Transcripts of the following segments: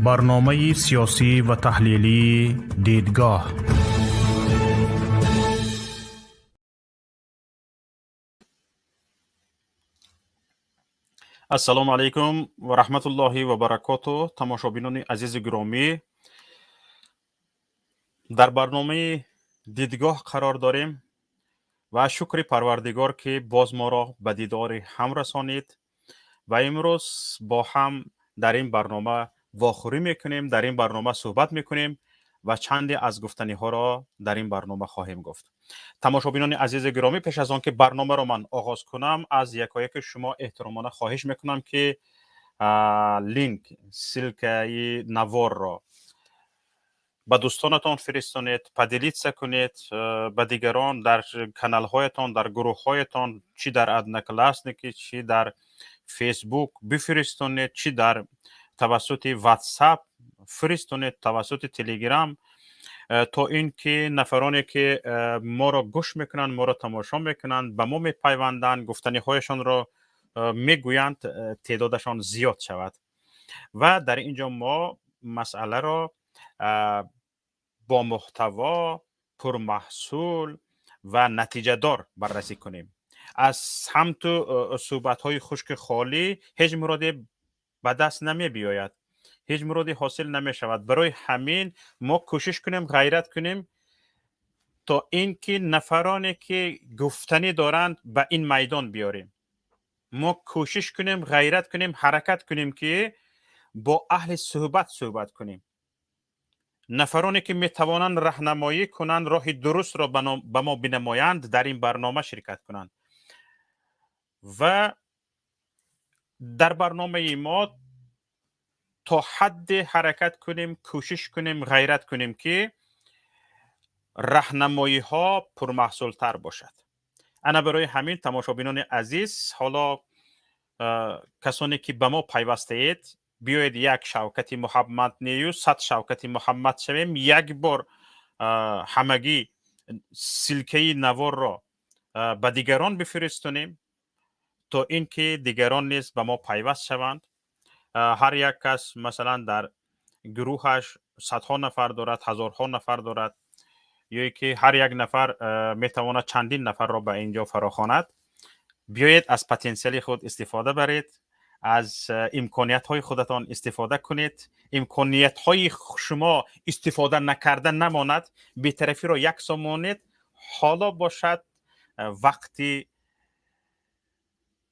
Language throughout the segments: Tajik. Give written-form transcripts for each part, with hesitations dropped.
Барномаи сиёсӣ ва таҳлилии «Дидгоҳ». Ассалому алайкум ва раҳматуллоҳи ва баракоту. Тамошобинони азизу гиромӣ, дар барномаи «Дидгоҳ» қарор дорем ва шукри Парвардигор, ки боз моро ба дидори ҳам расонид ва имрӯз бо ҳам дар ин барнома вохӯрӣ мекунем, дар ин барнома суҳбат мекунем ва чанде аз гуфтаниҳоро дар ин барнома хоҳем гуфт. Тамошобинони азизи гиромӣ, пеш аз он ки барномаро ман оғоз кунам, аз якояки шумо эҳтиромона хоҳиш мекунам, ки линк, ссылкаи наворро ба дӯстонатон фиристонед, поделиться кунед ба дигарон дар каналҳоятон, дар гурӯҳҳоятон, чӣ дар Одноклассники, чӣ дар Фейсбук бифиристонед, чӣ дар тавассути Ватсап фиристонед, тавассути Телеграм, то ин ки нафароне ки моро гӯш мекунанд, моро тамошо мекунанд, ба мо мепайванданд, гуфтаниҳояшонро мегӯянд, теъдодашон зиёд шавад ва дар ин ҷо мо масъаларо бо муҳтаво, пурмаҳсул ва натиҷадор баррасӣ кунем. Аз самту суҳбатҳои хушки холӣ ҳеҷ муроде ба даст намебиёяд, ҳеҷ муроде ҳосил намешавад. Барои ҳамин мо кӯшиш кунем, ғайрат кунем, то ин ки нафароне ки гуфтанӣ доранд, ба ин майдон биёрем. Мо кӯшиш кунем, ғайрат кунем, ҳаракат кунем, ки бо аҳли суҳбат суҳбат кунем, нафароне ки метавонанд раҳнамоӣ кунанд, роҳи дурустро ба мо бинамоянд, дар ин барнома ширкат кунанд ва дар барномаи мо то ҳадде ҳаракат кунем, кӯшиш кунем, ғайрат кунем, ки раҳнамоиҳо пурмаҳсултар бошад. Ана барои ҳамин, тамошобинони азиз, ҳоло касоне ки ба мо пайвастаед, биёед, як Шавкати Муҳаммад нею, 100 Шавкати Муҳаммад шавем. Як бор ҳамагӣ ссылкаи наворро ба дигарон бифиристонем, то ин ки дигарон низ ба мо пайваст шаванд. Ҳар як кас, масалан, дар гурӯҳаш садҳо нафар дорад, ҳазорҳо нафар дорад, ё ки ҳар як нафар метавонад чандин нафарро ба ин ҷо фарохонад. Биёед, аз потенсиали худ истифода баред, аз имкониятҳои худатон истифода кунед. Имкониятҳои шумо истифода накарда намонад. Бетарафиро як сомонед. Ҳоло бошад, вақти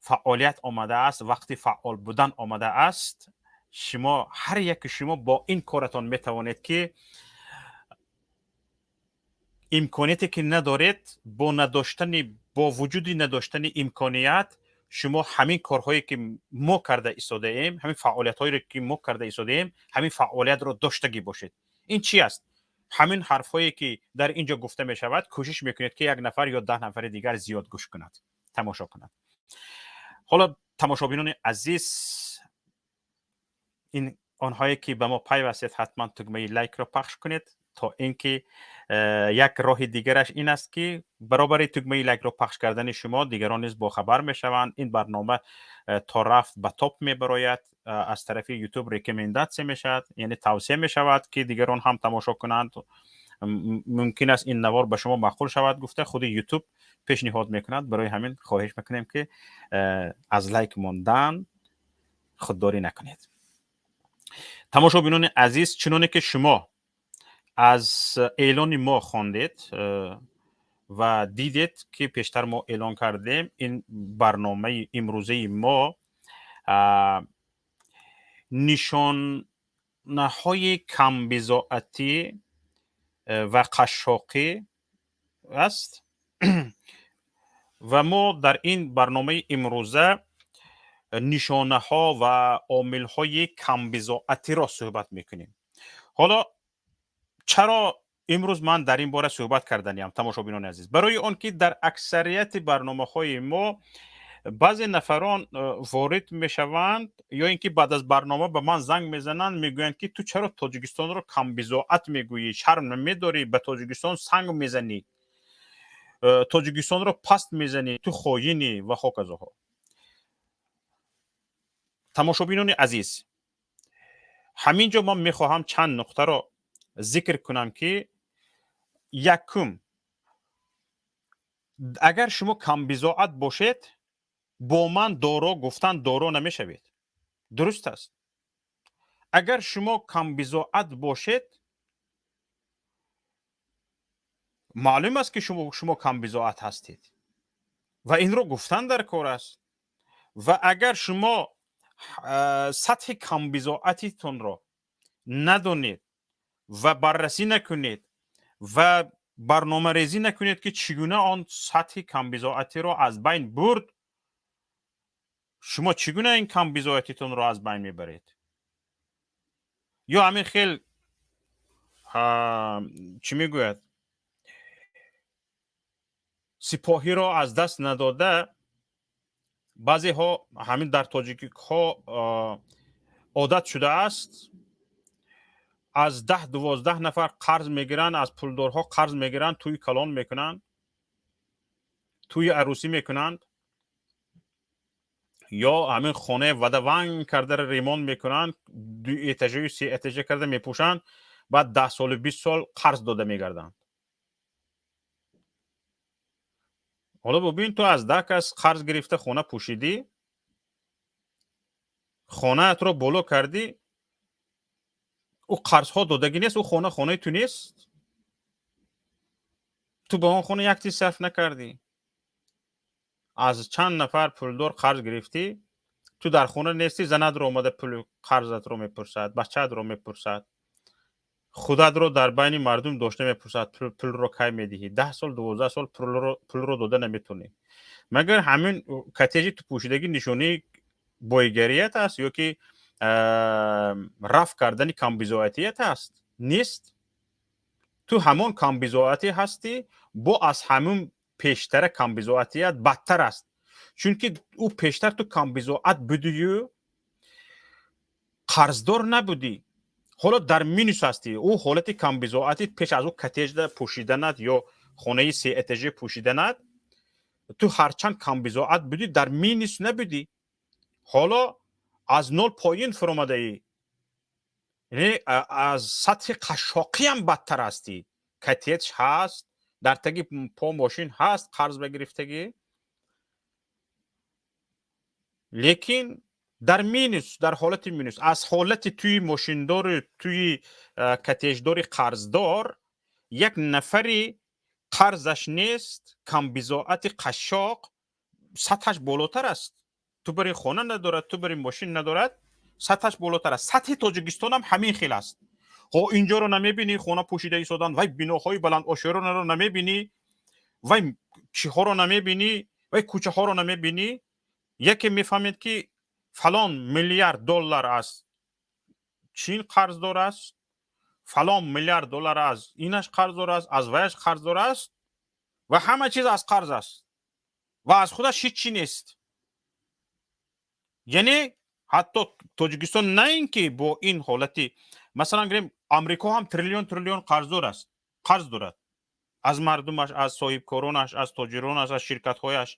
фаъолият омадааст, вақти фаъол будан омадааст. Шумо, ҳар яки шумо бо ин коратон метавонед, ки имконияте ки надоред, бо надоштани, бо вуҷуди надоштани имконият, шумо ҳамин корҳое ки мо карда истодаем, ҳамин фаъолиятҳоеро ки мо карда истодаем, ҳамин фаъолиятро доштагӣ бошед. Ин чи аст? Ҳамин ҳарфҳое ки дар ин ҷо гуфта мешавад, кӯшиш мекунед, ки як нафар ё 10 нафари дигар зиёд гӯш кунад, тамошо кунад. Ҳоло, тамошобинони азиз, ин онҳое ки ба мо пайвастед, ҳатман тугмаи лайкро пахш кунед, то ин ки як роҳи дигараш ин аст, ки баробари тугмаи лайкро пахш кардани шумо дигарон низ бохабар мешаванд. Ин барнома то рафт ба топ мебарояд, аз тарафи Ютуб рекомендация мешавад, яъне тавсия мешавад, ки дигарон ҳам тамошо кунанд. Мумкин аст ин навор ба шумо маъқул шавад, гуфта худи Ютуб пешниҳод мекунад. Барои ҳамин хоҳиш мекунем, ки аз лайк мондан худдорӣ накунед. Тамошобинони азиз, чуноне ки шумо аз эълони мо хондед ва дидед, ки пештар мо эълон кардем, ин барномаи имрӯзаи мо нишонаҳои камбизоатӣ ва қашшоқӣ аст ва мо дар ин барномаи имрӯза нишонаҳо ва омилҳои камбизоатиро суҳбат мекунем. Ҳоло чаро имрӯз ман дар ин бора суҳбат карданиам, тамошобинони азиз? Барои он ки дар аксарияти барномаҳои мо баъзе нафарон ворид мешаванд ё ин ки баъд аз барнома ба ман занг мезананд, мегӯянд, ки ту чаро Тоҷикистонро камбизоат мегӯӣ, шарм намедорӣ, ба Тоҷикистон санг мезанӣ, Тоҷикистонро паст мезанӣ, ту хоинӣ ва ҳоказоҳо. Тамошобинони азиз, Ҳамин ҷо ман мехоҳам чанд нуқтаро зикр кунам, ки якум, агар шумо камбизоат бошед, бо ман доро гуфтан доро намешавед. Дуруст аст. Агар шумо камбизоат бошед, маълум аст, ки шумо камбизоат ҳастед ва инро гуфтан дар кор аст. Ва агар шумо сатҳи камбизоатитонро надонед ва баррасӣ накунед ва барномарезӣ накунед, ки чӣ гуна он сатҳи камбизоатиро аз байн бурд, шумо чӣ гуна ин камбизоатитонро аз байн мебаред? Ё ҳамин хел, чӣ мегӯяд, сипоҳиро аз даст надода, баъзеҳо ҳамин дар тоҷикиҳо одат шудааст, аз 10-12 нафар қарз мегиранд, аз пулдорҳо қарз мегиранд, тӯи калон мекунанд, тӯи арӯсӣ мекунанд ё ҳамин хонаи вадаванг кардаро ремонт мекунанд, ду этажаю се этажа карда мепӯшанд, баъд 10 солу 20 сол қарз дода мегарданд. Ҳоло бубин, ту аз 10 кас қарз гирифта хона пӯшидӣ, хонаатро боло кардӣ, ӯ қарзҳо додагӣ нест, ӯ хона хонаи ту нест, ту ба он хона як чиз сарф накардӣ, аз чанд нафар пулдор қарз гирифтӣ, ту дар хона нестӣ, занатро омада пули қарзатро мепурсад, бачаатро мепурсад, худатро дар байни мардум дошта мепурсад, пулро кай медиҳӣ? 10 сол, 12 сол пулро дода наметавонӣ. Магар ҳамин коттеҷи ту пӯшидагӣ нишонаи боигарият аст ё ки рафъ кардани камбизоатият аст? Нест. Ту ҳамон камбизоатӣ ҳастӣ, бо аз ҳамин пештара камбизоатият бадтар аст, чунки ӯ пештар ту камбизоат будию қарздор набудӣ. Ҳоло дар минус ҳастӣ. Ӯ ҳолати камбизоатӣ пеш аз ӯ коттеҷда пӯшиданат ё хонаи сеэтажа пӯшиданат, ту ҳарчанд камбизоат будӣ, дар минус набудӣ. Ҳоло аз нол поин фуромадаӣ, яъне аз сатҳи қашшоқиам бадтар ҳастӣ. Коттедж ҳаст, дар таги по мошин ҳаст, қарз ба гирифтагӣ, лекин дар минус, дар ҳолати минус. Аз ҳолати туи мошиндору туи коттеҷдори қарздор як нафари қарзаш нест, камбизоати қашшоқ сатҳаш болотар аст. Ту бари хона надорад, ту бари мошин надорад, сатҳаш болотар аст. Сатҳи Тоҷикистонам ҳамин хел аст. Ҳо, инҷоро намебинӣ, хона пӯшида истоданд, вай биноҳои баландошёнаро намебинӣ, вай чиҳоро намебинӣ, вай кӯчаҳоро намебинӣ. Яке мефаҳмед, ки фалон миллиард доллар аз Чин қарздор аст, фалон миллиард доллар аз инаш қарздор аст, аз ваяш қарздор аст ва ҳама чиз аз қарз аст ва аз худаш ҳеҷ чӣ нест. Яъне ҳатто Тоҷикистон на ин ки бо ин ҳолати, масалан гирем, Амрико ҳам триллион триллион қарздор аст, қарз дорад аз мардумаш, аз соҳибкоронаш, аз тоҷиронаш, аз ширкатҳояш,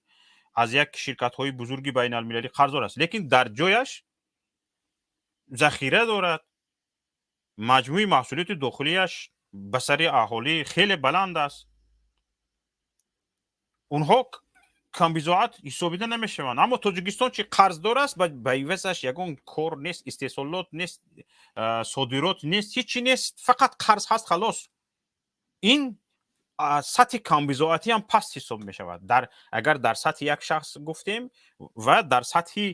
аз як ширкатҳои бузурги байналмилалӣ қарздор аст, лекин дар ҷояш захира дорад, маҷмӯи маҳсулоти дохилияш ба сари аҳолӣ хеле баланд аст. Онҳо камбизоат ҳисобида намешаванд. Аммо Тоҷикистон чи қарздор аст, ба ивазаш ягон кор нест, истеҳсолот нест, содирот нест, ҳеҷ чи нест, фақат қарз ҳаст, халос. Ин сатҳи камбизоатӣ ҳам паст ҳисоб мешавад. Дар агар дар сатҳи як шахс гуфтем ва дар сатҳи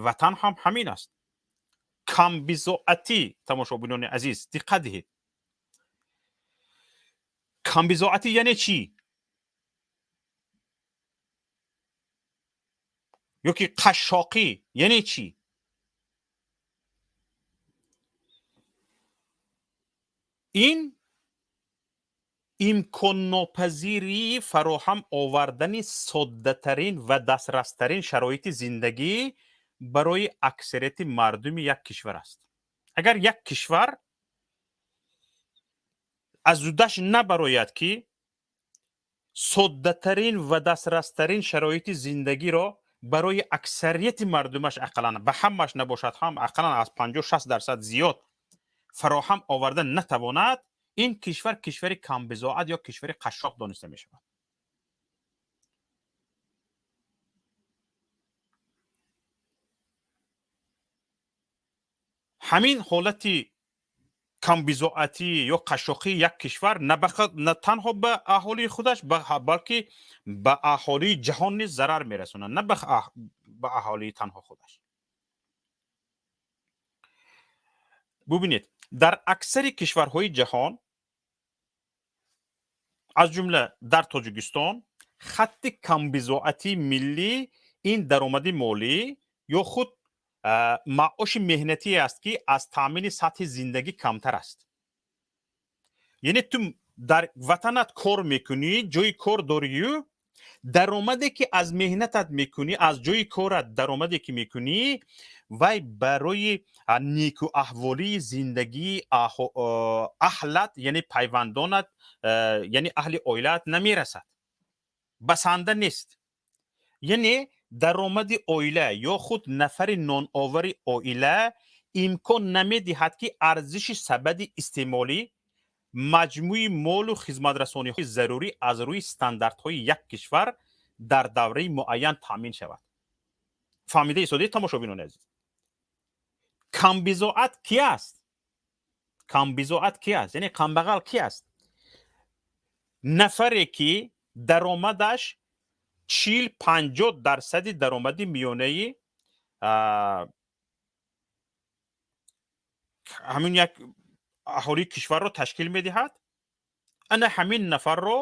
ватан ҳам ҳамин аст камбизоатӣ. Тамошобинони азиз, диққат диҳед, камбизоатӣ яъне чӣ ё ки қашшоқӣ яъне чӣ? Ин имконнопазирии фароҳам овардани соддатарин ва дастрастарин шароити зиндагӣ барои аксарияти мардуми як кишвар аст. Агар як кишвар аз ӯдаш набарояд, ки соддатарин ва дастрастарин шароити зиндагиро барои аксарияти мардумаш, ақаллан ба ҳамаш набошад ҳам, ақаллан аз 50-60% зиёд. Фароҳам оварда натавонад, ин кишвар кишвари камбизоат ё кишвари қашшоқ дониста мешавад. Ҳамин ҳолати камбизоатӣ ё қашшоқии як кишвар на танҳо ба аҳолии худаш, балки ба аҳолии ҷаҳон низ зарар мерасонад, на ба аҳолии танҳо худаш. Бубинед, дар аксари кишварҳои ҷаҳон, аз ҷумла дар Тоҷикистон, хатти камбизоатии миллӣ ин даромади молӣ ё худ маоши меҳнатие аст, ки аз таъмини сатҳи зиндагӣ камтар аст. Яъне ту дар ватанат кор мекунӣ, ҷои кор дорию, даромаде ки аз меҳнатат мекунӣ, аз ҷои корат даромаде ки мекунӣ, вай барои некуаҳволии зиндагии аҳлат, яъне пайвандонат, яъне аҳли оилаат намерасад, басанда нест. Яъне даромади оила ё худ нафари ноновари оила имкон намедиҳад, ки арзиши сабади истеъмолӣ, маҷмӯи молу хизматрасониҳои зарурӣ аз рӯи стандартҳои як кишвар дар давраи муайян таъмин шавад. Фаҳмида истодед, тамошобинони азиз? Камбизоат ки аст? Камбизоат ки аст, яъне камбағал ки аст? Нафаре ки даромадаш 40-50 дарсади даромади миёнаи ҳамин як аҳолии кишварро ташкил медиҳад, ана ҳамин нафарро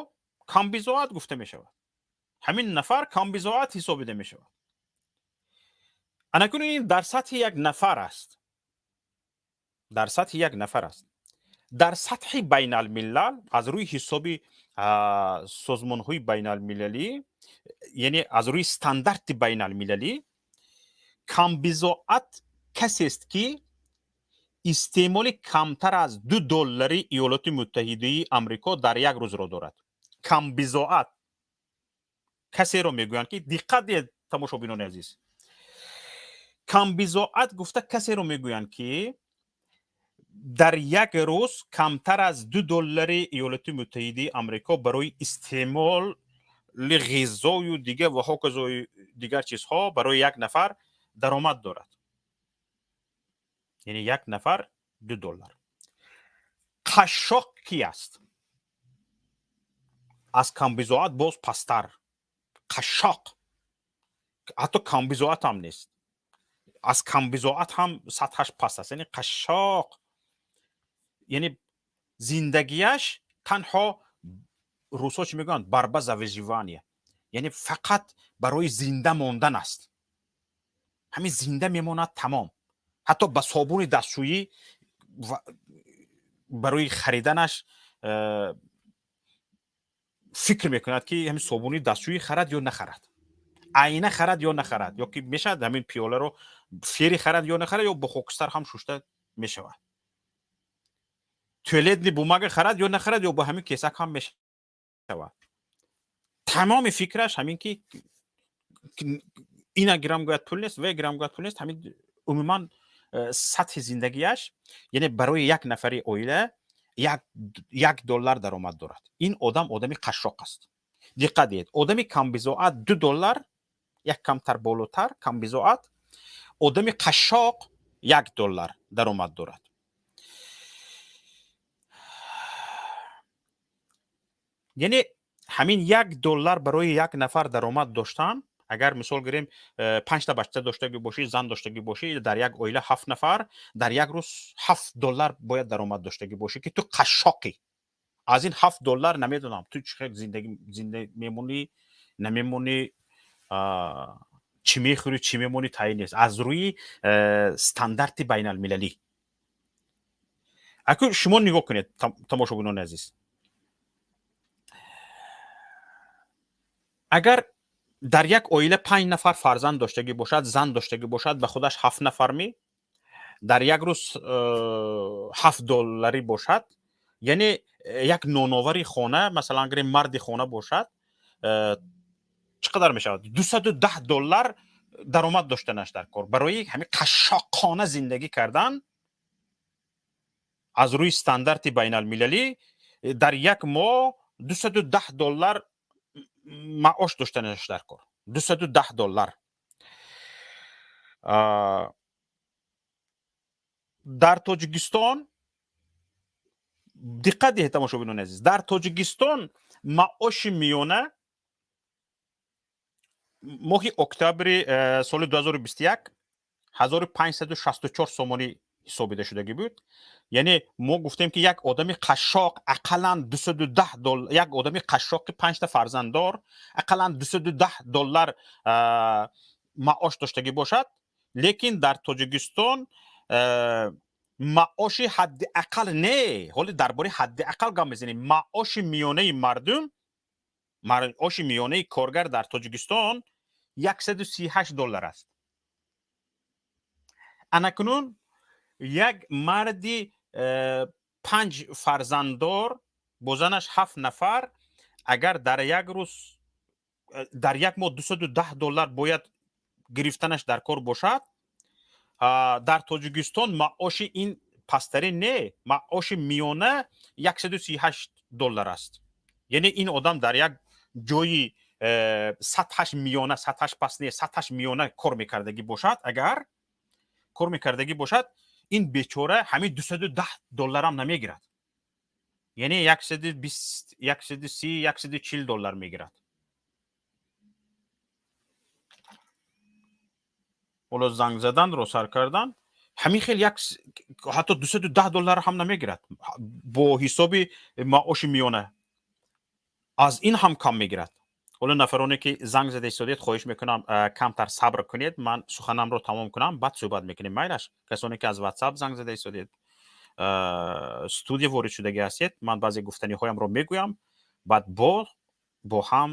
камбизоат гуфта мешавад, ҳамин нафар камбизоат ҳисобида мешавад. Анакун ин дар сатҳи як нафар аст, дар сатҳи як нафар аст. Дар сатҳи байналмилал, аз рӯи ҳисоби созмонҳои байналмилалӣ, яъне аз рӯи стандарти байналмилалӣ, камбизоат касест, ки истеъмоли камтар аз 2 доллари Иёлоти Муттаҳидаи Амрико дар як рӯзро дорад. Камбизоат касеро мегӯянд, ки, диққат диҳед, тамошобинони азиз, камбизоат гуфта касеро мегӯянд, ки дар як рӯз камтар аз 2 доллари Иёлоти Муттаҳидаи Амрико барои истеъмоли ғизою дигар ва ҳоказои дигар чизҳо барои як нафар даромад дорад. Яъне як нафар 2 доллар. Қашшоқ ки аст? Аз камбизоат боз пасттар қашшоқ, ҳатто камбизоат ҳам нест, аз камбизоат ҳам сатҳаш паст аст. Яъне қашшоқ, яъне зиндагиаш танҳо, русҳо чӣ мегӯянд, борьба за выживание, яъне фақат барои зинда мондан аст. Ҳамин зинда мемонад, тамом. Ҳатто ба собуни дастшӯӣ барои хариданаш фикр мекунад, ки ҳамин собуни дастшӯӣ харад ё нахарад, айна харад ё нахарад, ё ки мешавад ҳамин пиёларо фери харад ё нахарад, ё бо хокистар ҳам шушта мешавад, туалетный бумага харад ё нахарад, ё бо ҳамин кесак ҳам мешавад. Тамоми фикраш ҳамин ки ина гирам, гӯяд, пул нест, ве гирам, гӯяд, пул нест. Ҳамин умуман сатҳи зиндагиаш, яъне барои як нафари оила 1 доллар даромад дорад. Ин одам одами қашшоқ аст. Диққат диҳед: одами камбизоат 2 доллар, як камтар болотар камбизоат, одами қашшоқ 1 доллар даромад дорад. Яъне ҳамин 1 доллар барои як нафар даромад доштан, агар мисол гирем, панҷта бача доштагӣ бошӣ, зан доштагӣ бошӣ, дар як оила ҳафт нафар, дар як рӯз 7 доллар бояд даромад доштагӣ бошӣ, ки ту қашшоқӣ. Аз ин 7 доллар намедонам, ту чӣ хел зиндагӣ зинда мемонӣ, намемонӣ, чӣ мехӯрӣ, чӣ мемонӣ, таъин нест аз рӯи стандарти байналмилалӣ. Акун шумо нигоҳ кунед, тамошобинони азиз, агар дар як оила панҷ нафар фарзанд доштагӣ бошад, зан доштагӣ бошад, ба худаш ҳафт нафар ми дар як рӯз 7 долларӣ бошад, яъне як ноновари хона, масалан гирем, марди хона бошад, чӣ қадар мешавад? 210 доллар даромад доштанаш дар кор барои ҳамин қашшоқона зиндагӣ кардан. Аз рӯи стандарти байналмилалӣ дар як моҳ 210 доллар маош доштанаш дар кор, 210 доллар. Дар Тоҷикистон, диққат диҳед, тамошобинони азиз, дар Тоҷикистон маоши миёна моҳи октябри соли 2021 1564 сомонӣ ҳисобида шудагӣ буд. Яъне мо гуфтем, ки як одами қашшоқ ақаллан 210 доллар, як одами қашшоқи панҷта фарзанддор ақаллан 210 доллар маош доштагӣ бошад. Лекин дар Тоҷикистон маоши ҳадди ақал не, ҳоли дар бораи ҳадди ақал гап мезанем, маоши миёнаи мардум, маоши миёнаи коргар дар Тоҷикистон 138 доллар аст. Анакунун як марди панҷ фарзанддор, бо занаш ҳафт нафар, агар дар як рӯз, дар як моҳ 210 доллар бояд гирифтанаш дар кор бошад, дар Тоҷикистон маоши ин пасттарин не, маоши миёна 138 доллар аст. Яъне ин одам дар як ҷои сатҳаш миёна, сатҳаш паст не, сатҳаш миёна кор мекардагӣ бошад, агар кор мекардагӣ бошад, ин бечора ҳамин 210 долларам намегирад, яъне 120, 130, 140 доллар мегирад. Ҳоло занг заданро сар кардан, ҳамин хел як ҳатто 210 доллар ҳам намегирад. Бо ҳисоби маоши миёна аз ин ҳам кам мегирад. Ҳоло нафароне, ки занг зада истодед, хоҳиш мекунам, камтар сабр кунед, ман суханамро тамом кунам, баъд суҳбат мекунем, майлаш. Касоне, ки аз WhatsApp занг зада истодед, студия ворид шудагӣ ҳастед, ман баъзе гуфтаниҳоямро мегӯям, баъд бо ҳам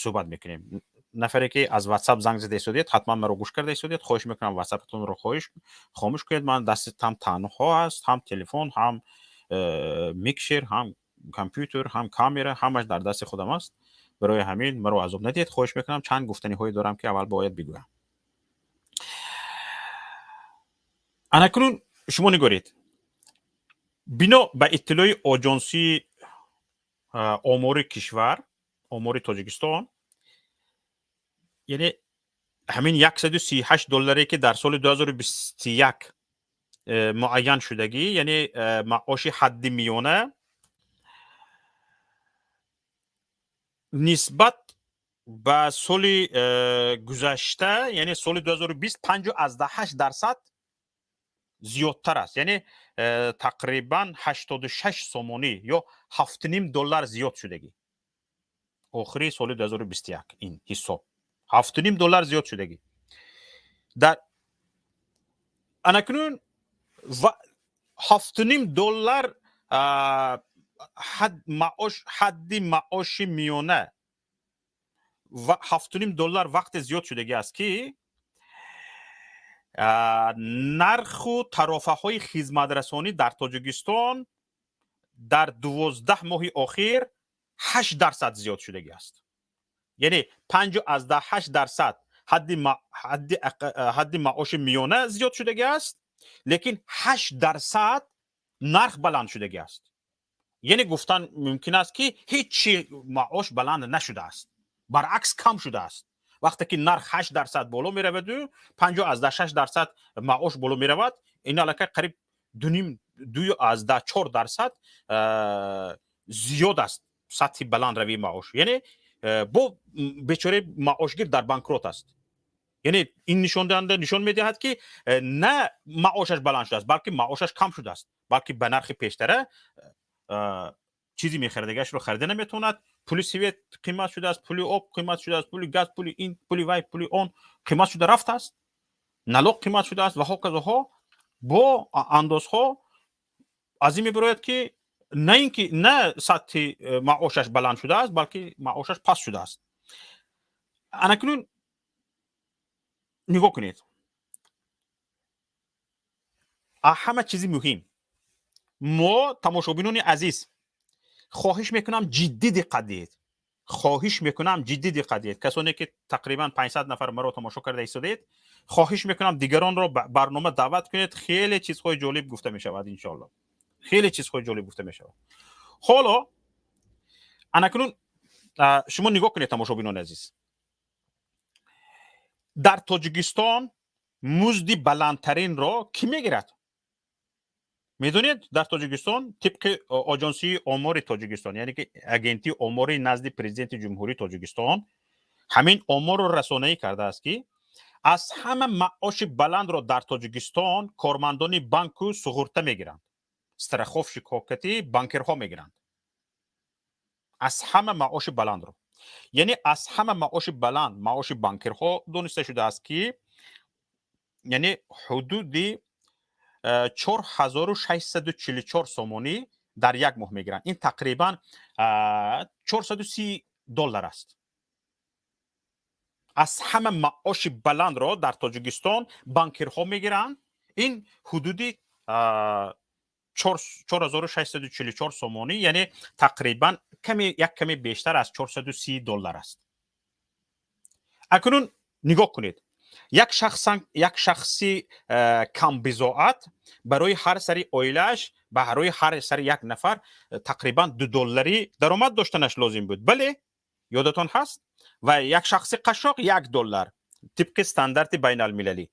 суҳбат мекунем. Нафаре, ки аз WhatsApp занг зада истодед, ҳатман маро гӯш карда истодед, хоҳиш мекунам, WhatsAppатонро хоҳиш хомӯш кунед. Ман дастам танҳо аст, ҳам телефон, ҳам микшер, ҳам компютер, ҳам камера, ҳамаш дар дасти худам аст. Барои ҳамин маро азоб надиҳед, хоҳиш мекунам. Чанд гуфтаниҳое дорам, ки аввал бояд бигӯям. Анакунун шумо нигоред: бино ба иттилои Оҷонсии омори кишвар, омори Тоҷикистон, яъне ҳамин 138 долларе, ки дар соли 2021 муайян шудагӣ, яъне маоши ҳадди миёна, нисбат ба соли гузашта, яъне соли 2020, 5,8% зиёдтар аст, яъне тақрибан 86 сомонӣ ё 7,5 доллар зиёд шудагӣ. Охири соли 2021 ин ҳисоб 7,5 доллар зиёд шудагӣ. Дар анакунун 7,5 доллар маош, ҳадди маоши миёна ва 7,5 доллар вақте зиёд шудагӣ аст, ки нарху тарофаҳои хизматрасонӣ дар Тоҷикистон дар 12 моҳи охир 8% зиёд шудагӣ аст. Яъне 5,8% ҳадди маоши миёна зиёд шудагӣ аст, лекин 8% нарх баланд шудагӣ аст. Яъне гуфтан мумкин аст, ки ҳеҷ маош баланд нашудааст, баръакс, кам шудааст. Вақте ки нарх 8% боло мераваду 5,6% маош боло меравад, ин аллакай қариб дуним, 2,4% зиёд аст сатҳи баландравии маош. Яъне бо бечораи маошгир дар банкрот аст. Яъне ин нишондиҳанда нишон медиҳад, ки на маошаш баланд шудааст, балки маошаш кам шудааст, балки ба нархи пештара чизи мехаридагиашро харида наметавонад. Пули свет қимат шудааст, пули об қимат шудааст, пули газ, пули ин, пули вай, пули он қимат шуда рафтааст, налог қимат шудааст ва ҳоказоҳо. Бо андозҳо аз ин мебарояд, ки на ин ки на сатҳи маошаш баланд шудааст, балки маошаш паст шудааст. Анакунун нигоҳ кунед, ҳама чизи муҳим, мо, тамошобинони азиз, хоҳиш мекунам, ҷиддӣ диққат диҳед, хоҳиш мекунам, ҷиддӣ диққат диҳед. Касоне, ки тақрибан 500 нафар маро тамошо карда истодаед, хоҳиш мекунам, дигаронро барнома даъват кунед. Хеле чизҳои ҷолиб гуфта мешавад, иншоалло. Хеле чизҳои ҷолиб гуфта мешавад. Ҳоло анакунун шумо нигоҳ кунед, тамошобинони азиз, дар Тоҷикистон музди баландтаринро кӣ мегирад? Медонед, дар Тоҷикистон тибқи Оҷонсии омори Тоҷикистон, яъне ки Агентии омори назди Президенти Ҷумҳурии Тоҷикистон, ҳамин оморро расонаӣ кардааст, ки аз ҳама маоши баландро дар Тоҷикистон кормандони банку суғурта мегиранд, страховщик ҳокати банкирҳо мегиранд аз ҳама маоши баландро. Яъне аз ҳама маоши баланд маоши банкирҳо дониста шудааст, ки яъне ҳудуди 4644 сомонӣ дар як моҳ мегиранд. Ин тақрибан 430 доллар аст. Аз ҳама маоши баландро дар Тоҷикистон банкирҳо мегиранд. Ин ҳудуди 4644 сомонӣ, яъне тақрибан як каме бештар аз 430 доллар аст. Акнун нигоҳ кунед, як шахси камбизоат барои ҳар сари оилааш, барои ҳар сари як нафар тақрибан 2 долларӣ даромад доштанаш лозим буд. Бале, ёдатон ҳаст? Ва як шахси қашшоқ 1 доллар тибқи стандарти байналмилалӣ.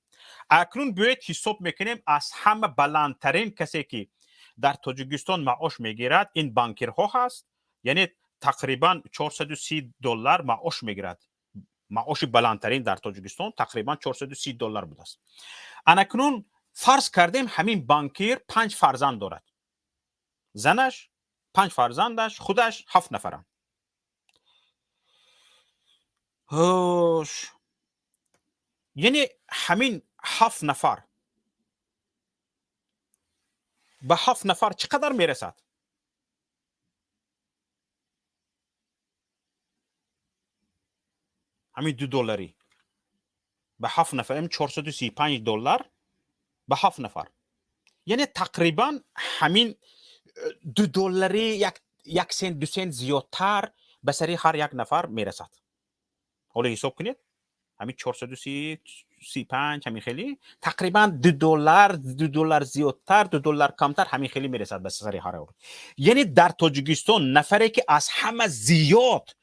Акнун биёед, ҳисоб мекунем: аз ҳама баландтарин касе ки дар Тоҷикистон маош мегирад, ин банкирҳо ҳаст, яъне тақрибан 430 доллар маош мегирад. Маоши баландтарин дар Тоҷикистон тақрибан 430 доллар будааст. Анакнун фарз кардем, ҳамин банкир панҷ фарзанд дорад: занаш, панҷ фарзандаш, худаш, ҳафт нафаранд. Ҳош, яъне ҳамин ҳафт нафар, ба ҳафт нафар чӣ қадар мерасад? Ҳамин 2 долларӣ ба ҳафт нафар 435 доллар ба ҳафт нафар, яъне тақрибан ҳамин 2 долларӣ як сент, 2 сент зиёдтар ба сари ҳар як нафар мерасад. Ҳоло ҳисоб кунед, ҳамин 435, ҳамин хеле тақрибан 2 доллар, 2 доллар зиёдтар, 2 доллар камтар, ҳамин хеле мерасад ба сари ҳар. Яъне дар Тоҷикистон нафаре ки аз ҳама зиёд,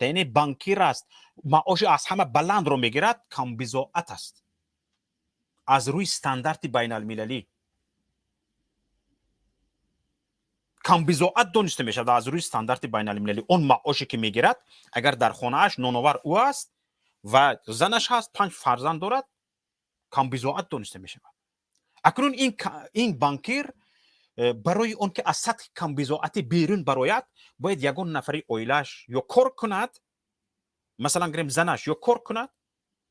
яъне банкир аст, маоши аз ҳама баландро мегирад, камбизоат аст аз рӯи стандарти байналмилалӣ. Камбизоат дониста мешавад аз рӯи стандарти байналмилалӣ он маоше ки мегирад. Агар дар хонааш ноновар ӯ аст ва занаш ҳаст, панҷ фарзанд дорад, камбизоат дониста мешавад. Акнун ин банкир барои он ки аз сатҳи камбизоатӣ берун барояд, бояд ягон нафари оилааш ё кор кунад, масалан гирем, занаш ё кор кунад,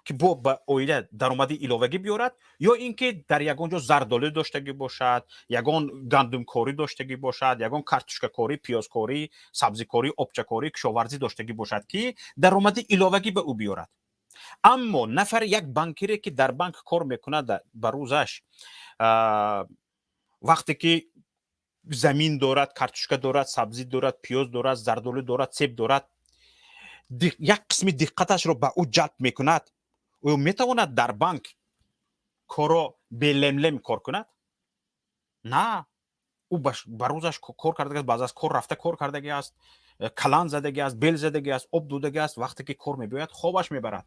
ки бо ба оила даромади иловагӣ биёрад, ё ин ки дар ягон ҷо зардолӣ доштагӣ бошад, ягон гандумкорӣ доштагӣ бошад, ягон картошкакорӣ, пиёзкорӣ, сабзикорӣ, обчакорӣ, кишоварзӣ доштагӣ бошад, ки даромади иловагӣ ба ӯ биёрад. Аммо нафари як банкире ки дар банк кор мекунад, ба рӯзаш вақте ки замин дорад, картошка дорад, сабзӣ дорад, пиёз дорад, зардолӣ дорад, себ дорад, як қисми диққаташро ба ӯ ҷалб мекунад, ӯ метавонад дар банк корро белемлем кор кунад? На, ӯ ба рӯзаш кор кардагиаст, баъз аз кор рафта кор кардагӣ аст, калан задагӣ аст, бел задагӣ аст, об додагӣ аст. Вақте ки кор мебиёяд, хобаш мебарад.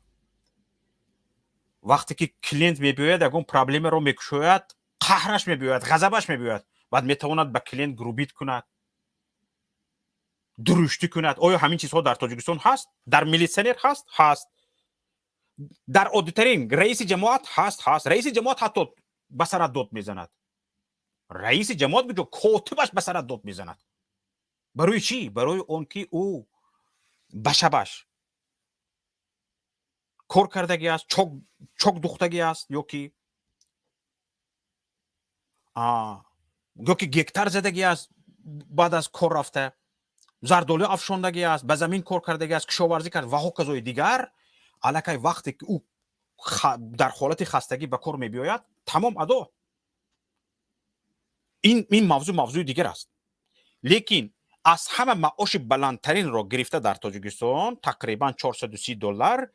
Вақте ки клиент мебиёяд, ягон проблемаро мекушояд, қаҳраш мебиёяд, ғазабаш мебиёяд, баъд метавонад ба клиент грубить кунад, дуруштӣ кунад. Оё ҳамин чизҳо дар Тоҷикистон ҳаст? Дар милитсионер ҳаст? Ҳаст. Дар оддитарин раиси ҷамоат ҳаст? Ҳаст. Раиси ҷамоат ҳатто ба сарат дод мезанад. Раиси ҷамоат куҷо, котибаш ба сарат дод мезанад. Барои чӣ? Барои он ки ӯ ба шабаш кор кардагӣ аст, чок духтагӣ аст ёки гектар задагӣ аст, баъд аз кор рафта зардолӣ афшондагӣ аст, ба замин кор кардагӣ аст, кишоварзӣ кард ва ҳоказои дигар. Аллакай вақте ки ӯ дар ҳолати хастагӣ ба кор мебиёяд, тамом, адо. Ин мавзӯъ мавзӯи дигар аст, лекин аз ҳама маоши баландтаринро гирифта дар Тоҷикистон тақрибан 430 доллар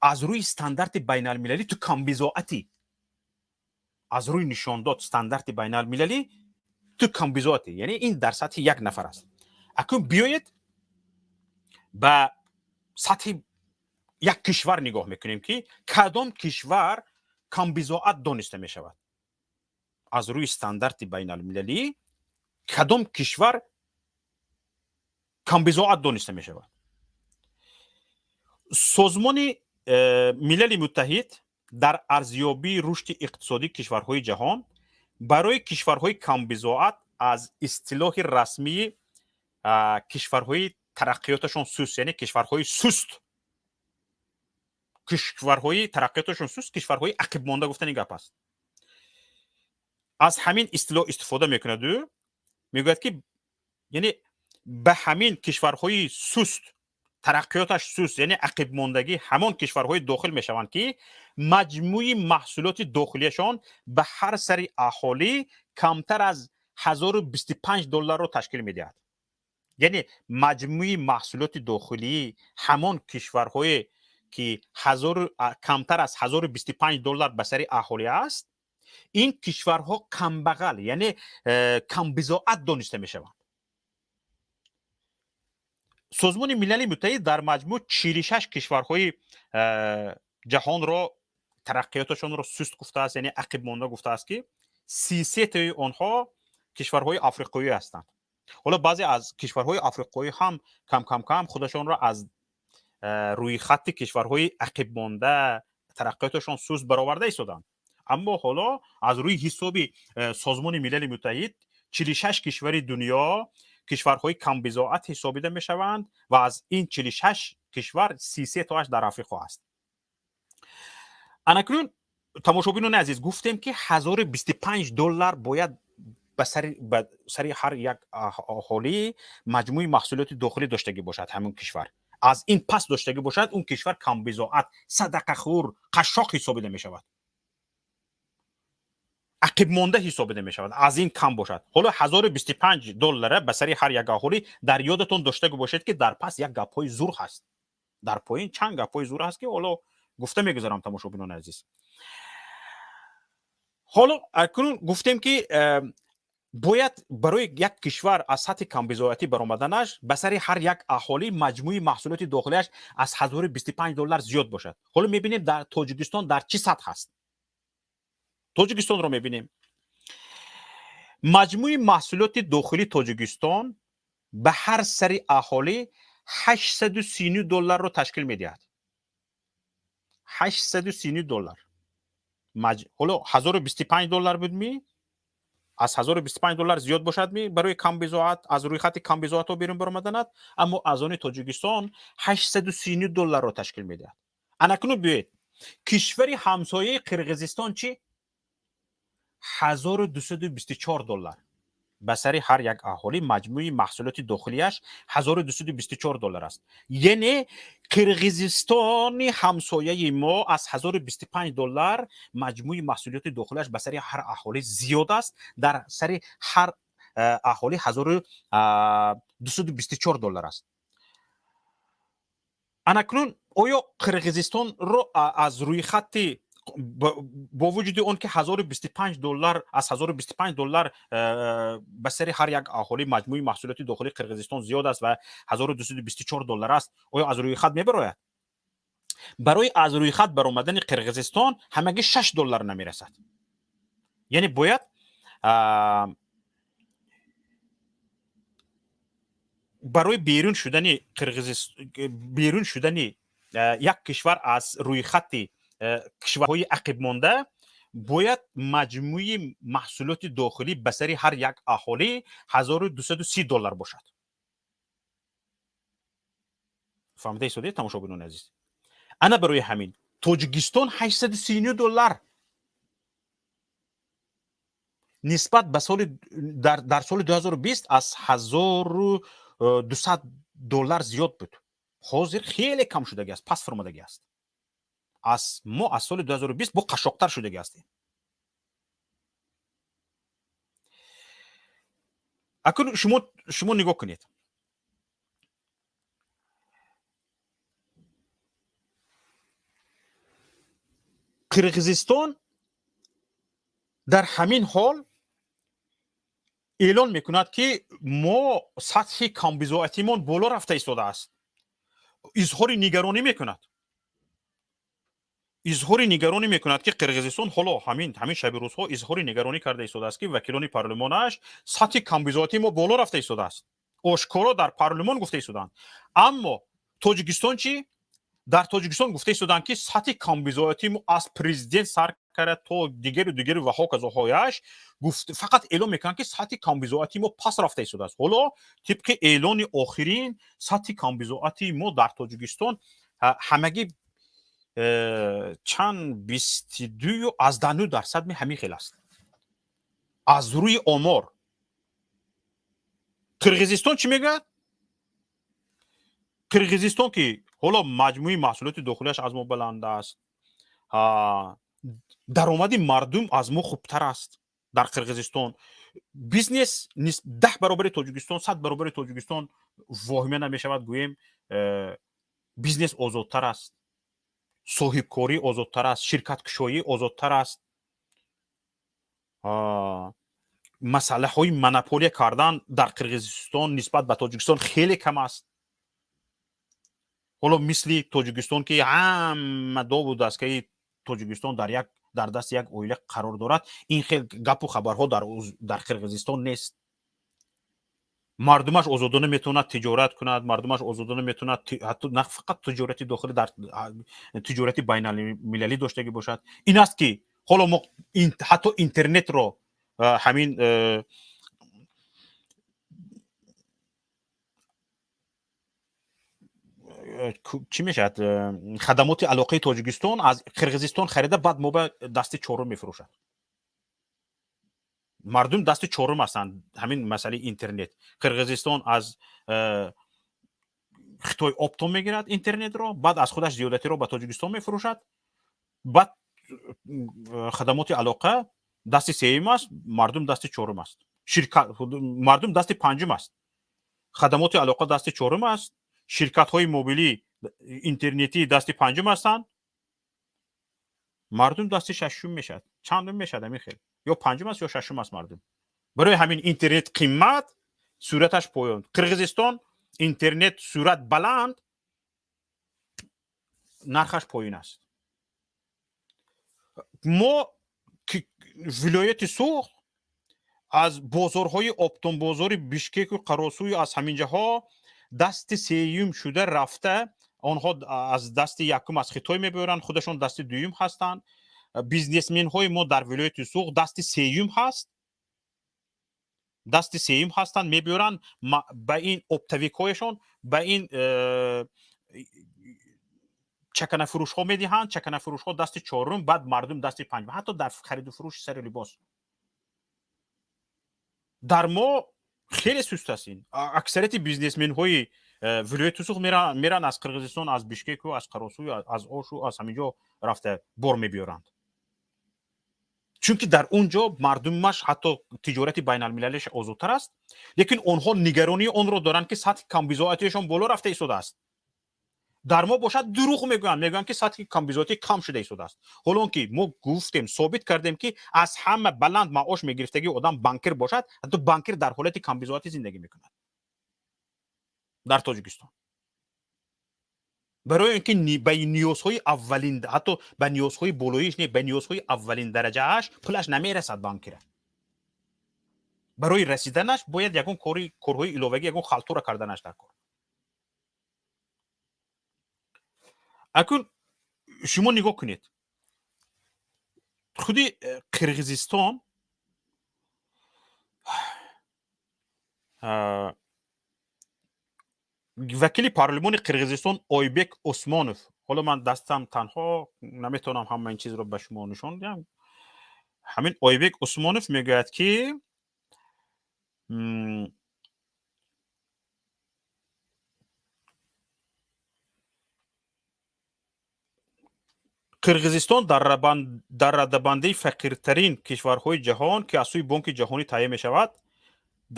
аз рӯи стандарти байналмилалӣ ту камбизоатӣ. Аз рӯи нишондод стандарти байналмилалӣ ту камбизоатӣ, яъне ин дар сатҳи як нафар аст. Акнун биёед, ба сатҳи як кишвар нигоҳ мекунем, ки кадом кишвар камбизоат дониста мешавад аз рӯи стандарти байналмилалӣ, кадом кишвар камбизоат дониста мешавад. Созмони Милали Муттаҳид дар арзёбии рушди иқтисодии кишварҳои ҷаҳон барои кишварҳои камбизоат аз истилоҳи расмии кишварҳои тараққиёташон суст, яъне кишварҳои суст, кишварҳои тараққиёташон суст, кишварҳои ақибмонда гуфтани гап аст, аз ҳамин истилоҳ истифода мекунаду мегӯяд, ки яъне ба ҳамин кишварҳои суст, тараққиёташ суст, яъне ақибмондагӣ, ҳамон кишварҳои дохил мешаванд, ки маҷмӯи маҳсулоти дохилиашон ба ҳар сари аҳолӣ камтар аз 1025 долларро ташкил медиҳад. Яъне маҷмӯи маҳсулоти дохилии ҳамон кишварҳое, ки камтар аз 1025 доллар ба сари аҳолӣ аст, ин кишварҳо камбағал, яъне камбизоат дониста мешаванд. Созмони Милали Муттаҳид дар маҷмӯъ 46 кишварҳои ҷаҳонро тараққиёташонро суст гуфтааст, яъне ақибмонда гуфтааст, ки 33 тои онҳо кишварҳои африқоӣ ҳастанд. Ҳоло баъзе аз кишварҳои африқоӣ ҳам кам кам кам худашонро аз рӯйхатти кишварҳои ақибмонда, тараққиёташон суст бароварда истоданд. Аммо ҳоло аз рӯи ҳисоби Созмони Милали Муттаҳид 46 кишвари дунё кишварҳои камбизоат ҳисобида мешаванд ва аз ин 46 кишвар 33 тоаш дар Африқо аст. Анакнун, тамошобинони азиз, гуфтем, ки 1025 доллар бояд ба сари ҳар як аҳолӣ маҷмӯи маҳсулоти дохилӣ доштагӣ бошад ҳамон кишвар. Аз ин паст доштагӣ бошад, он кишвар камбизоат, садақахӯр, қашшоқ ҳисобида мешавад, ақибмонда ҳисобида мешавад, аз ин кам бошад. Ҳоло 1025 доллара ба сари ҳар як аҳолӣ дар ёдатон доштагӣ бошед, ки дар пас як гапҳои зур ҳаст, дар поин чанд гапҳои зур ҳаст, ки ҳоло гуфта мегузарам, тамошобинони азиз. Ҳоло акнун гуфтем, ки бояд барои як кишвар аз сатҳи камбизоатӣ баромаданаш ба сари ҳар як аҳолӣ маҷмӯи маҳсулоти дохилиаш аз 1025 доллар зиёд бошад. Ҳоло мебинем, дар Тоҷикистон дар чӣ сатҳ ҳаст. Тоҷикистонро мебинем. Маҷмӯи маҳсулоти дохилии Тоҷикистон ба ҳар сари аҳолӣ 839 долларро ташкил медиҳад. 839 доллар. Ҳоло 1025 доллар будми, аз 1025 доллар зиёд бошадми барои камбизоат аз рӯйхати камбизоатҳо берун баромаданат, аммо аз они Тоҷикистон 839 долларро ташкил медиҳад. Анакнун биёед, кишвари ҳамсояи Қирғизистон чӣ? 1224 доллар ба сари ҳар як аҳолӣ маҷмӯи маҳсулоти дохилиаш 1224 доллар аст. Яъне Қирғизистони ҳамсояи мо аз 1025 доллар маҷмӯи маҳсулоти дохилиаш ба сари ҳар аҳолӣ зиёд аст, дар сари ҳар аҳолӣ 1224 доллар аст. Анакнун оё Қирғизистонро аз рӯйхатти, бо вуҷуди он ки 1025 доллар, аз 1025 доллар ба сари ҳар як аҳолӣ маҷмӯи маҳсулоти дохилии Қирғизистон зиёд аст ва 1224 доллар аст, оё аз рӯйхат мебарояд? Барои аз рӯйхат баромадани Қирғизистон ҳамагӣ 6 доллар намерасад. Яъне бояд барои берун шудани берун шудани як кишвар аз рӯйхати кишварҳои ақибмонда бояд маҷмӯи маҳсулоти дохилӣ ба сари ҳар як аҳолӣ 1230 доллар бошад. Фаҳмида истодед, тамошобинони азиз? Ана барои ҳамин Тоҷикистон 839 доллар нисбат ба соли дар соли 2020 аз 1200 доллар зиёд буд, ҳозир хеле кам шудагӣ аст, паст фуромадагӣ аст. Аз мо аз соли 2020 бо қашшоқтар шудагӣ ҳастем. Акнун шумо нигоҳ кунед. Қирғизистон Дар ҳамин ҳол эълон мекунад, ки мо сатҳи камбизоатимон боло рафта истодааст. Изҳори нигаронӣ мекунад, изҳори нигаронӣ мекунад, ки Қирғизистон ҳоло ҳамин шаби рӯзҳо изҳори нигаронӣ карда истодааст, ки вакилони парлумонаш сатҳи камбизоатии мо боло рафта истодааст. Ошкоро дар парлумон гуфта истоданд. Аммо Тоҷикистон чӣ? Дар Тоҷикистон гуфта истоданд, ки сатҳи камбизоатии мо аз президент сар карда то дигару дигару ва ҳоказоҳояш фақат эълон мекунанд, ки сатҳи камбизоатии мо пас рафта истодааст. Ҳоло тибқи эълони охирин сатҳи камбизоатии мо дар Тоҷикистон ҳамагӣ чанд, 22,9% ҳамин хел аст аз рӯи омор. Қирғизистон чӣ мегӯяд? Қирғизистон, ки ҳоло маҷмӯи маҳсулоти дохилиаш аз мо баланд аст, даромади мардум аз мо хубтар аст, дар Қирғизистон бизнес 10 баробари Тоҷикистон, 100 баробари Тоҷикистон воҳима намешавад, гӯем, бизнес озодтар аст, соҳибкорӣ озодтар аст, ширкаткушоӣ озодтар аст, масъалаҳои монополия кардан дар Қирғизистон нисбат ба Тоҷикистон хеле кам аст. Ҳоло мисли Тоҷикистон, ки ҳама дову дастгаи Тоҷикистон дар дасти як оила қарор дорад, ин хел гапу хабарҳо дар Қирғизистон нест. Мардумаш озодона метавонад тиҷорат кунад, мардумаш озодона метавонад ҳатто на фақат тиҷорати дохилӣ, дар тиҷорати байналмилалӣ доштагӣ бошад. Ин аст, ки ҳоло мо ҳатто интернетро ҳамин чӣ мешавад, хадамоти алоқаи Тоҷикистон аз Қирғизистон харида, баъд мо ба дасти чорум мефурӯшад. Мардум дасти чорум ҳастанд. Ҳамин масъалаи интернет, Қирғизистон аз Хитой оптом мегирад интернетро, баъд аз худаш зиёдатиро ба Тоҷикистон мефурӯшад. Баъд хадамоти алоқа дасти сеюм аст, мардум дасти чорум аст, ширкат, мардум дасти панҷум аст, хадамоти алоқа дасти чорум аст, ширкатҳои мобилӣ интернетӣ дасти панҷум ҳастанд, мардум дасти шашум мешавад. Чандум мешавад? Ҳамин хел, ё панҷум аст, ё шашум аст мардум. Барои ҳамин интернет қимат, сураташ поён. Қирғизистон интернет сурат баланд, нархаш поён аст. Мо вилояти Суғд аз бозорҳои оптомбозори Бишкеку Қаросую аз ҳамин ҷаҳо дасти сеюм шуда рафта, онҳо аз дасти якум аз Хитой мебиёранд, худашон дасти дуюм ҳастанд. Бизнесменҳои мо дар вилояти Суғд дасти сеюм ҳаст, дасти сеюм ҳастанд, мебиёранд ба ин оптовикҳояшон, ба ин чаканафурӯшҳо медиҳанд, чаканафурӯшҳо дасти чорум, баъд мардум дасти панҷум. Ҳатто дар хариду фурӯши сари либос дар мо хеле суст аст ин. Аксарияти бизнесменҳои вилояти Суғд меран аз Қирғизистон, аз Бишкеку, аз Қаросую, аз Ошу, аз ҳамин ҷо рафта бор мебиёранд, чунки дар он ҷо мардумаш ҳатто тиҷорати байналмилалиаш озодтар аст. Лекин онҳо нигаронии онро доранд, ки сатҳи камбизоатиашон боло рафта истодааст. Дар мо бошад, дурӯғ мегӯянд, мегӯянд, ки сатҳи камбизоатӣ кам шуда истодааст. Ҳоло он ки мо гуфтем, собит кардем, ки аз ҳама баланд маош мегирифтагии одам банкир бошад, ҳатто банкир дар ҳолати камбизоатӣ зиндагӣ мекунад дар Тоҷикистон, барои он ки ба ниёзҳои аввалин, ҳатто ба ниёзҳои болоиш не, ба ниёзҳои аввалин дараҷааш пулаш намерасад. Банкира барои расиданаш бояд ягон корҳои иловагӣ, ягон халтура карданаш дар кор. Акун шумо нигоҳ кунед, худи Қирғизистон вакили парлумони Қирғизистон Ойбек Усмонов, ҳоло ман дастам танҳо наметавонам ҳама ин чизро ба шумо нишон диҳам, ҳамин Ойбек Усмонов мегӯяд, ки Қирғизистон дар радабандии фақиртарин кишварҳои ҷаҳон, ки аз сӯи Бонки Ҷаҳонӣ таҳия мешавад,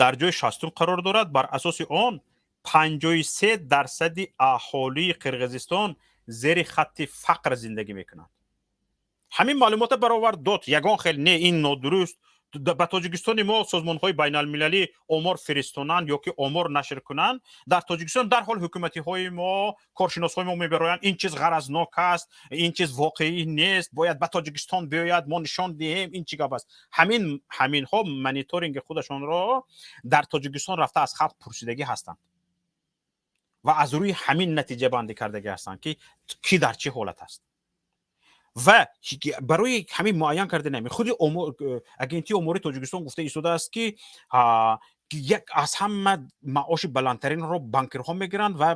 дар ҷои 60-ум қарор дорад. Бар асоси он 53% аҳолии Қирғизистон зери хатти фақр зиндагӣ мекунанд. Ҳамин маълумота баровард дод, ягон хел не, ин нодуруст. Ба Тоҷикистони мо созмонҳои байналмилалӣ омор фиристонанд ё ки омор нашр кунанд, дар Тоҷикистон дарҳол ҳукуматиҳои мо, коршиносҳои мо мебароянд: ин чиз ғаразнок аст, ин чиз воқеӣ нест, бояд ба Тоҷикистон биёяд, мо нишон диҳем. Ин чӣ гап аст? Ҳаминҳо мониторинги худашонро дар Тоҷикистон рафта аз халқ пурсидагӣ ҳастанд ва аз рӯи ҳамин натиҷабандӣ кардагӣ ҳастанд, ки кӣ дар чӣ ҳолат аст. Ва барои ҳамин муайян кардани ҳамин худи Агентии омори Тоҷикистон гуфта истодааст, ки як аз ҳама маоши баландтаринро банкирҳо мегиранд ва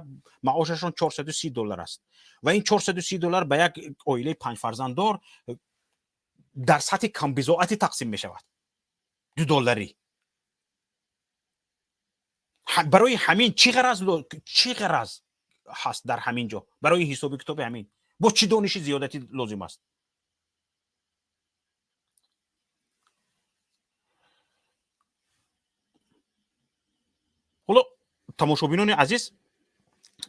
маошашон 430 доллар аст. Ва ин 430 доллар ба як оилаи панҷфарзанддор дар сатҳи камбизоатӣ тақсим мешавад, 2 долларӣ. Барои ҳамин чӣ ғараз ҳаст дар ҳамин ҷо? Барои ҳисоби китоби ҳамин бо чӣ дониши зиёдатӣ лозим аст? Ҳоло, тамошобинони азиз,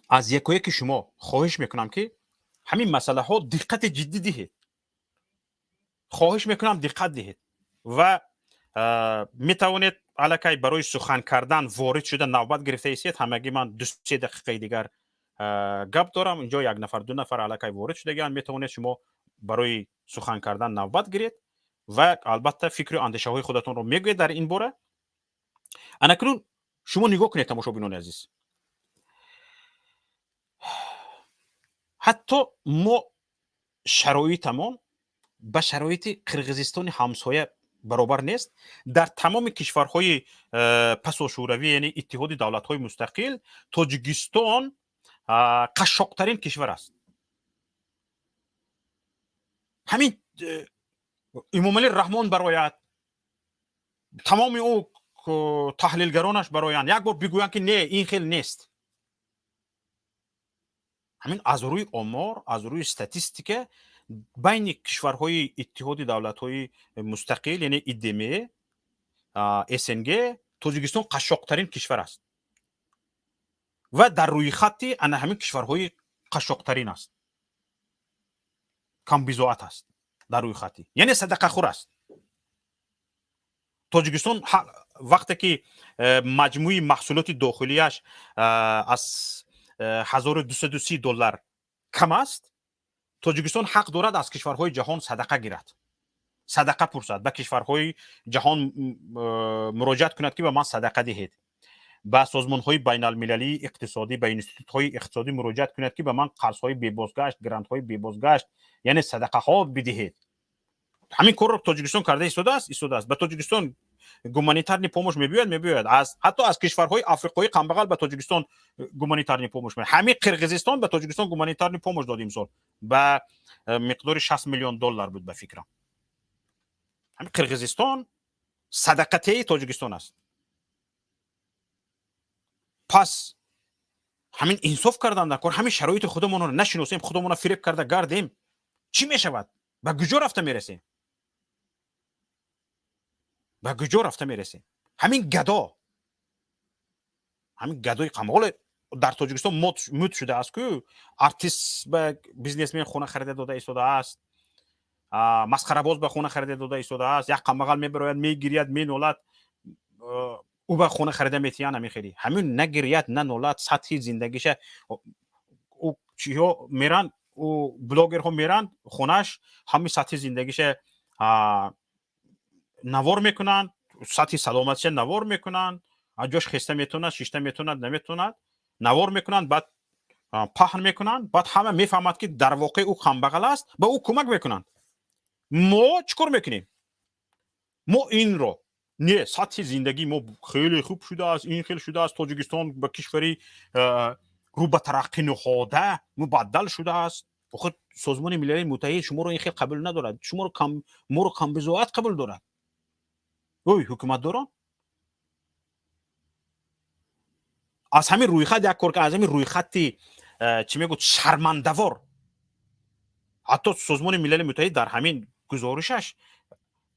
аз якояки шумо хоҳиш мекунам, ки ҳамин масъалаҳо диққати ҷиддӣ диҳед. Хоҳиш мекунам, диққат диҳед ва метавонед аллакай барои сухан кардан ворид шуда, навбат гирифта истед. Ҳамагӣ ман 2-се дақиқаи дигар гап дорам. Инҷо як нафар, ду нафар аллакай ворид шудагианд. Метавонед шумо барои сухан кардан навбат гиред ва албатта фикру андешаҳои худатонро мегӯед дар ин бора. Анакнун шумо нигоҳ кунед, тамошобинони азиз, ҳатто мо шароитамон ба шароити Қирғизистони ҳамсоя баробар нест. Дар тамоми кишварҳои пасошӯравӣ, яъне Иттиҳоди давлатҳои мустақил, Тоҷикистон қашшоқтарин кишвар аст. Ҳамин Эмомалӣ Раҳмон барояд, тамоми ӯ таҳлилгаронаш бароянд, як бор бигӯянд, ки не, ин хел нест. Ҳамин аз рӯи омор, аз рӯи статистика, байни кишварҳои Иттиҳоди давлатҳои мустақил, яъне ИДМ, СНГ, Тоҷикистон қашшоқтарин кишвар аст ва дар рӯйхати ана ҳамин кишварҳои қашшоқтарин аст, камбизоат аст дар рӯйхати, яъне садақахӯр аст Тоҷикистон. Вақте ки маҷмӯи маҳсулоти дохилияш аз 1230 доллар кам аст, Тоҷикистон ҳақ дорад аз кишварҳои ҷаҳон садақа гирад, садақа пурсад, ба кишварҳои ҷаҳон муроҷиат кунад, ки ба ман садақа диҳед, ба созмонҳои байналмилалии иқтисодӣ, ба институтҳои иқтисодӣ муроҷиат кунад, ки ба ман қарзҳои бебозгашт, грантҳои бебозгашт, яъне садақаҳо бидиҳед. Ҳамин корро Тоҷикистон карда истодааст. Ба Тоҷикистон гуманитарный помощь мебиёяд, аз ҳатто аз кишварҳои африқоӣ камбағал ба Тоҷикистон гуманитарный помощь. Ҳамин Қирғизистон ба Тоҷикистон гуманитарный помощь дод имсол, ба миқдори 60 миллион доллар буд, ба фикрам. Ҳамин Қирғизистон садақатеи Тоҷикистон аст. Пас ҳамин инсоф кардан дар кор. Ҳамин шароити худамонро нашиносем, худамонро фиреб карда гардем, чӣ мешавад? Ба куҷо рафта мерасем? Ба куҷо рафта мерасем? Ҳамин гадо, ҳамин гадои қамғоле дар Тоҷикистон муд шудааст ку артист ба бизнесмен хона харида дода истодааст, масхарабоз ба хона харида дода истодааст. Як қамбағал мебарояд, мегирияд, менолад, ӯ ба хона харида метиҳанд. Ҳамин хеле ҳамин нагирияд, нанолад, сатҳи зиндагиша ӯ чиҳо меранд, ӯ блогерҳо меранд хонааш, ҳамин сатҳи зиндагиша навор мекунанд, сатҳи саломатиша навор мекунанд, аз ҷош хеста метавонад, шишта метавонад, наметавонад, навор мекунанд, баъд паҳн мекунанд. Баъд ҳама мефаҳмад, ки дар воқеъ ӯ камбағал аст, ба ӯ кӯмак мекунанд. Мо чӣ кор мекунем? Мо инро не, сатҳи зиндагии мо хеле хуб шудааст, ин хел шудааст, Тоҷикистон ба кишвари рӯ ба тараққӣ ниҳода мубаддал шудааст. Охир Созмони Милалии Муттаҳид шуморо ин хел қабул надорад, шуморо моро камбизоат қабул дорад. Ой, ҳукуматдорон, аз ҳамин рӯйхат як кор, аз ҳамин рӯйхати чӣ мегӯд, шармандавор. Ҳатто Созмони Милали Муттаҳид дар ҳамин гузоришаш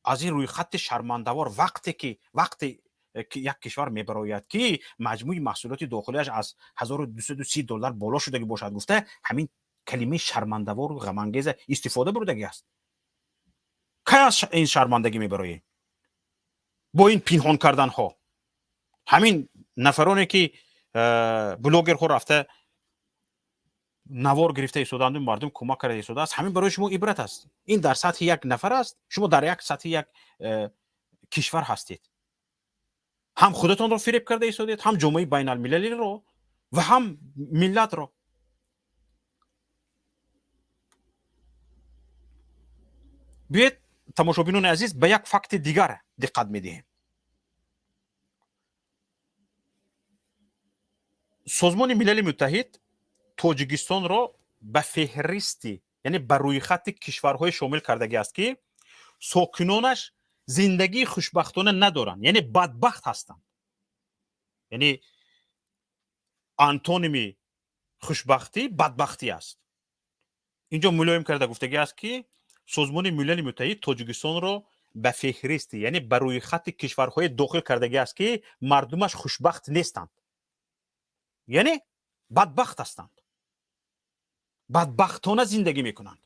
аз ин рӯйхати шармандавор, вақте ки вақте як кишвар мебарояд, ки маҷмӯи маҳсулоти дохилиаш аз 1230 доллар боло шудагӣ бошад, гуфта, ҳамин калимаи шармандавору ғамангеза истифода бурдагӣ аст. Кай аз ин шармандагӣ мебароем бо ин пинҳон карданҳо? Ҳамин нафароне, ки блогерҳо рафта навор гирифта истодаанду мардум кӯмак карда истодааст, ҳамин барои шумо ибрат аст. Ин дар сатҳи як нафар аст, шумо дар як сатҳи як кишвар ҳастед. Ҳам худатонро фиреб карда истодед, ҳам ҷомеаи байналмилалиро ва ҳам миллатро. Биёед, тамошобинони азиз, ба як факти дигар диққат медиҳем. Созмони Милали Муттаҳид Тоҷикистонро ба феҳристи, яъне ба рӯйхати кишварҳое шомил кардагӣ аст, ки сокинонаш зиндагии хушбахтона надоранд, яъне бадбахт ҳастанд. Яъне антоними хушбахтӣ бадбахтӣ аст. Инҷо мулоим карда гуфтагӣ аст, ки Созмони Милали Муттаҳид Тоҷикистонро ба феҳристи, яъне ба рӯйхати кишварҳое дохил кардагӣ аст, ки мардумаш хушбахт нестанд, яъне бадбахт ҳастанд, бадбахтона зиндагӣ мекунанд.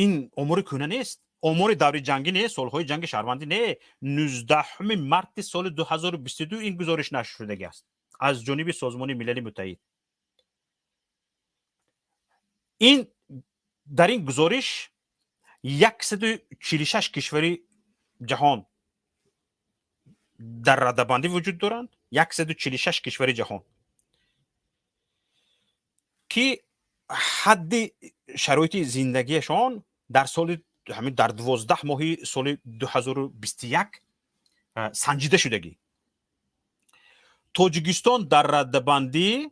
Ин омори кӯҳна нест, омори даври ҷангӣ не, солҳои ҷанги шаҳрвандӣ не. 19 марти соли 2022 ин гузориш нашр шудагӣ аст аз ҷониби Созмони Милали Муттаҳид. Ин дар ин гузориш 146 кишвари ҷаҳон дар радабандӣ вуҷуд доранд, 146 кишвари ҷаҳон, ки ҳадди шароити зиндагиашон дар соли ҳамин, дар 12 моҳи соли 2021 санҷида шудагӣ. Тоҷикистон дар радабандӣ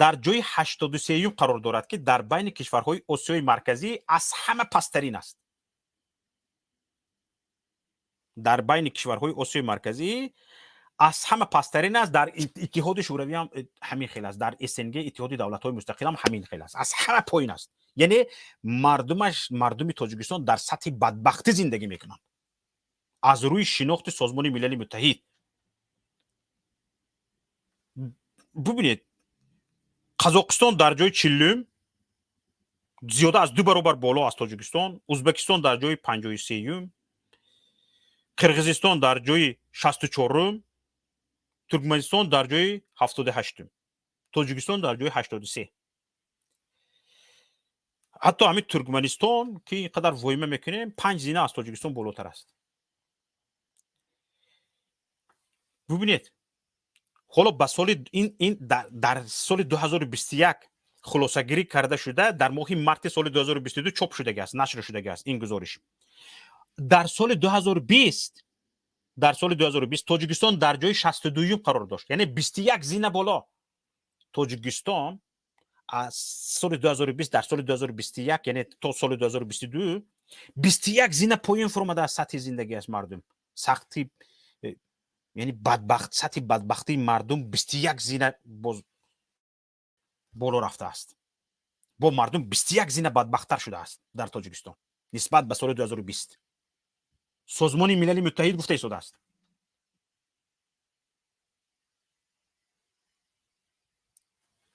дар ҷои 83-юм қарор дорад, ки дар байни кишварҳои Осиёи Марказӣ аз ҳама пасттарин аст. Дар байни кишварҳои Осиёи Марказӣ аз ҳама пасттарин аст. Дар Иттиҳоди Шӯравӣ ҳам ҳамин хел аст, дар СНГ, Иттиҳоди Давлатҳои Мустақил ҳам ҳамин хел аст, аз ҳама поин аст. Яъне мардумаш, мардуми Тоҷикистон дар сатҳи бадбахтӣ зиндагӣ мекунанд аз рӯи шинохти Созмони Милали Муттаҳид. Бубинед, Қазоқистон дар ҷои 40-ум, зиёда аз ду баробар боло аз Тоҷикистон, Ӯзбекистон дар ҷои 53-юм, Қирғизистон дар ҷои 64-ум, Туркманистон дар ҷои 78-ум, Тоҷикистон дар ҷои 83. Ҳатто ҳамин Туркманистон, ки ин қадар воима мекунем, панҷ зина аз Тоҷикистон болотар аст. Бубинед, ҳоло ба соли ин дар соли 2021 хулосагирӣ карда шуда, дар моҳи марти соли 2022 чоп шудагӣ аст, нашр шудагӣ аст ин гузориш. Дар соли 2020, дар соли 2020 Тоҷикистон дар ҷои 62-юм қарор дошт, яъне 21 зина боло. Тоҷикистон аз соли 2020 дар соли 2021, яъне то соли 2022, 21 зина поён фуромада аз сатҳи зиндагӣ аст мардум. Сахти, яъне бадбахт, сатҳи бадбахтии мардум 21 зина боз боло рафтааст. Бо мардум 21 зина бадбахттар шудааст дар Тоҷикистон нисбат ба соли 2020, Созмони Милали Муттаҳид гуфта истодааст.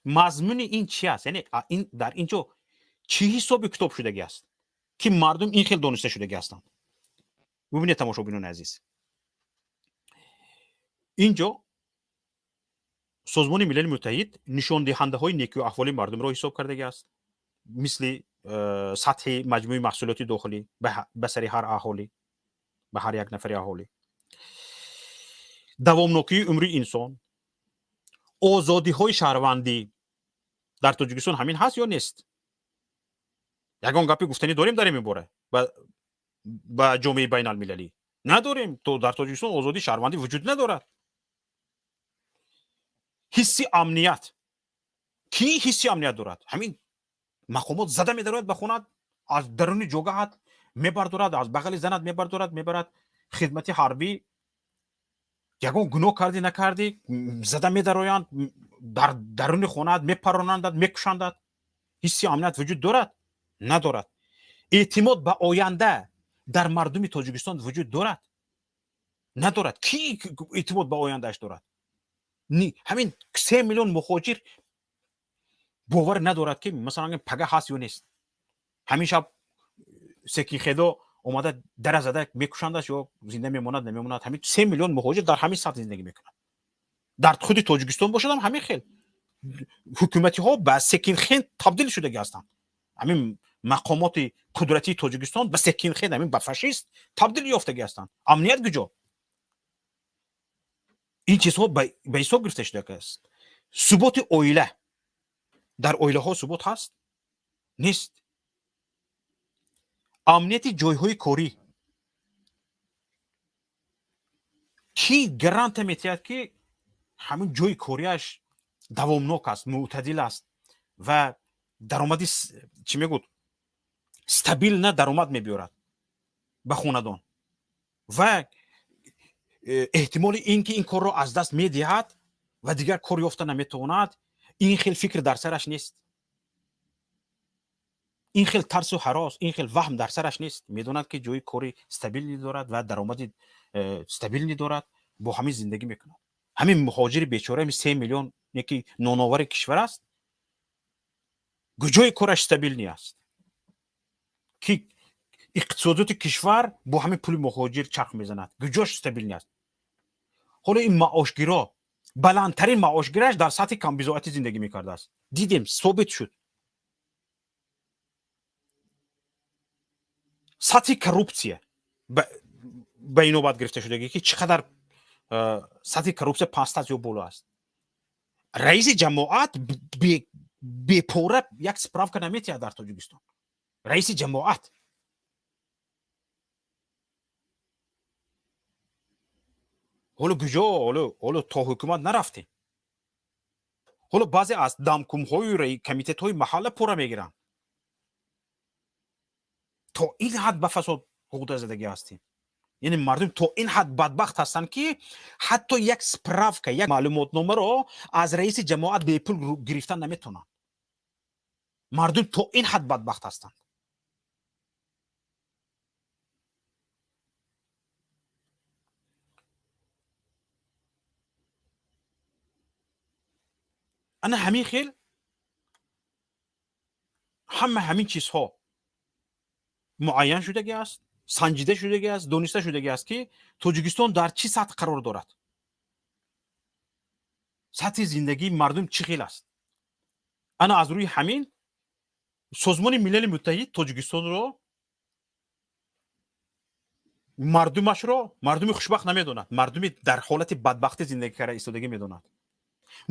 Мазмуни ин чи аст? Яъне ин дар ин ҷо чӣ ҳисоби китоб шудагӣ аст, ки мардум ин хел дониста шудагӣ ҳастанд? Бубинед, тамошобинони азиз, ин ҷо Созмони Милали Муттаҳид нишондиҳандаҳои некӯ аҳволи мардумро ҳисоб кардагӣ аст, мисли сатҳи маҷмӯи маҳсулоти дохилӣ ба сари ҳар аҳолӣ, ба ҳар як нафари аҳолӣ, давомнокии умри инсон, озодиҳои шаҳрвандӣ. Дар Тоҷикистон ҳамин ҳаст ё нест? Ягон гапи гуфтанӣ дорем дар ин бора ба ҷомеаи байналмилалӣ? Надорем. То дар Тоҷикистон озодии шаҳрвандӣ вуҷуд надорад. Ҳисси амният, кӣ ҳисси амният дорад? Ҳамин мақомот зада медарояд ба хонат, аз даруни ҷогаҳат мебардорад, аз бағали занат мебардорад, мебарад хидмати ҳарбӣ. Ягон гуноҳ кардӣ, накардӣ, зада медароянд дар даруни хонаат, мепаронандад, мекушандад. Ҳисси амният вуҷуд дорад? Надорад. Эътимод ба оянда дар мардуми Тоҷикистон вуҷуд дорад? Надорад. Кӣ эътимод ба ояндааш дорад? Ҳамин 3 миллион мухоҷир бовар надорад, ки масалан пага ҳаст ё нест, ҳамин шаб. Секинхедо омада дара зада мекушандаш ё зинда мемонад, намемонад. Ҳамин 3 миллион муҳоҷир дар ҳамин сатҳ зиндагӣ мекунад. Дар худи Тоҷикистон бошадам, ҳамин хел ҳукуматиҳо ба секинхен табдил шудагӣ ҳастанд. Ҳамин мақомоти қудратии Тоҷикистон ба секинхен, ҳамин ба фашист табдил ёфтагӣ ҳастанд. Амният куҷо? Ин чизҳо ба ҳисоб гирифта шудааст. Суботи оила, дар оилаҳо субот ҳаст, нест. Амнияти ҷойҳои корӣ, кӣ гарантия метиҳад, ки ҳамин ҷои кориаш давомнок аст, мӯътадил аст ва даромади, чӣ мегӯд, стабильно даромад мебиёрад ба хонадон ва эҳтимоли ин ки ин корро аз даст медиҳад ва дигар кор ёфта наметавонад, ин хел фикр дар сараш нест, ин хел тарсу ҳарос, ин хел ваҳм дар сараш нест. Медонад, ки ҷои кори стабильный дорад ва даромади стабильный дорад, бо ҳамин зиндагӣ мекунад. Ҳамин муҳоҷири бечора, ҳамин 3 миллион ки ноновари кишвар аст, куҷои кораш стабильный аст, ки иқтисодиёти кишвар бо ҳамин пули муҳоҷир чарх мезанад? Куҷош стабильный аст? Ҳоло ин маошгиро, баландтарин маошгираш дар сатҳи камбизоатӣ зиндагӣ мекардааст, дидем, собит шуд. Сатҳи коррупсия ба инобат гирифта шудагӣ, ки чӣ қадар сатҳи коррупсия паст аст ё боло аст. Раиси ҷамоат бепора як справка наметиҳад дар Тоҷикистон, раиси ҷамоат. Ҳоло куҷо? Ҳоло то ҳукумат нарафтем. Ҳоло баъзе аз домкомҳою комитетҳои маҳалла пора мегиранд. То ин ҳад ба фасод ғӯта задагӣ ҳастем. Яъне мардум то ин ҳад бадбахт ҳастанд, ки ҳатто як справка, як маълумотномаро аз раиси ҷамоат бепул гирифтан наметавонанд. Мардум то ин ҳад бадбахт ҳастанд. Ана ҳамин хел ҳама ҳамин чизҳо муайян шудагӣ аст, санҷида шудагӣ аст, дониста шудагӣ аст, ки Тоҷикистон дар чӣ сатҳ қарор дорад, сатҳи зиндагии мардум чӣ хел аст. Ана аз рӯи ҳамин Созмони Милали Муттаҳид Тоҷикистонро, мардумашро мардуми хушбахт намедонад, мардуми дар ҳолати бадбахтӣ зиндагӣ карда истодагӣ медонад.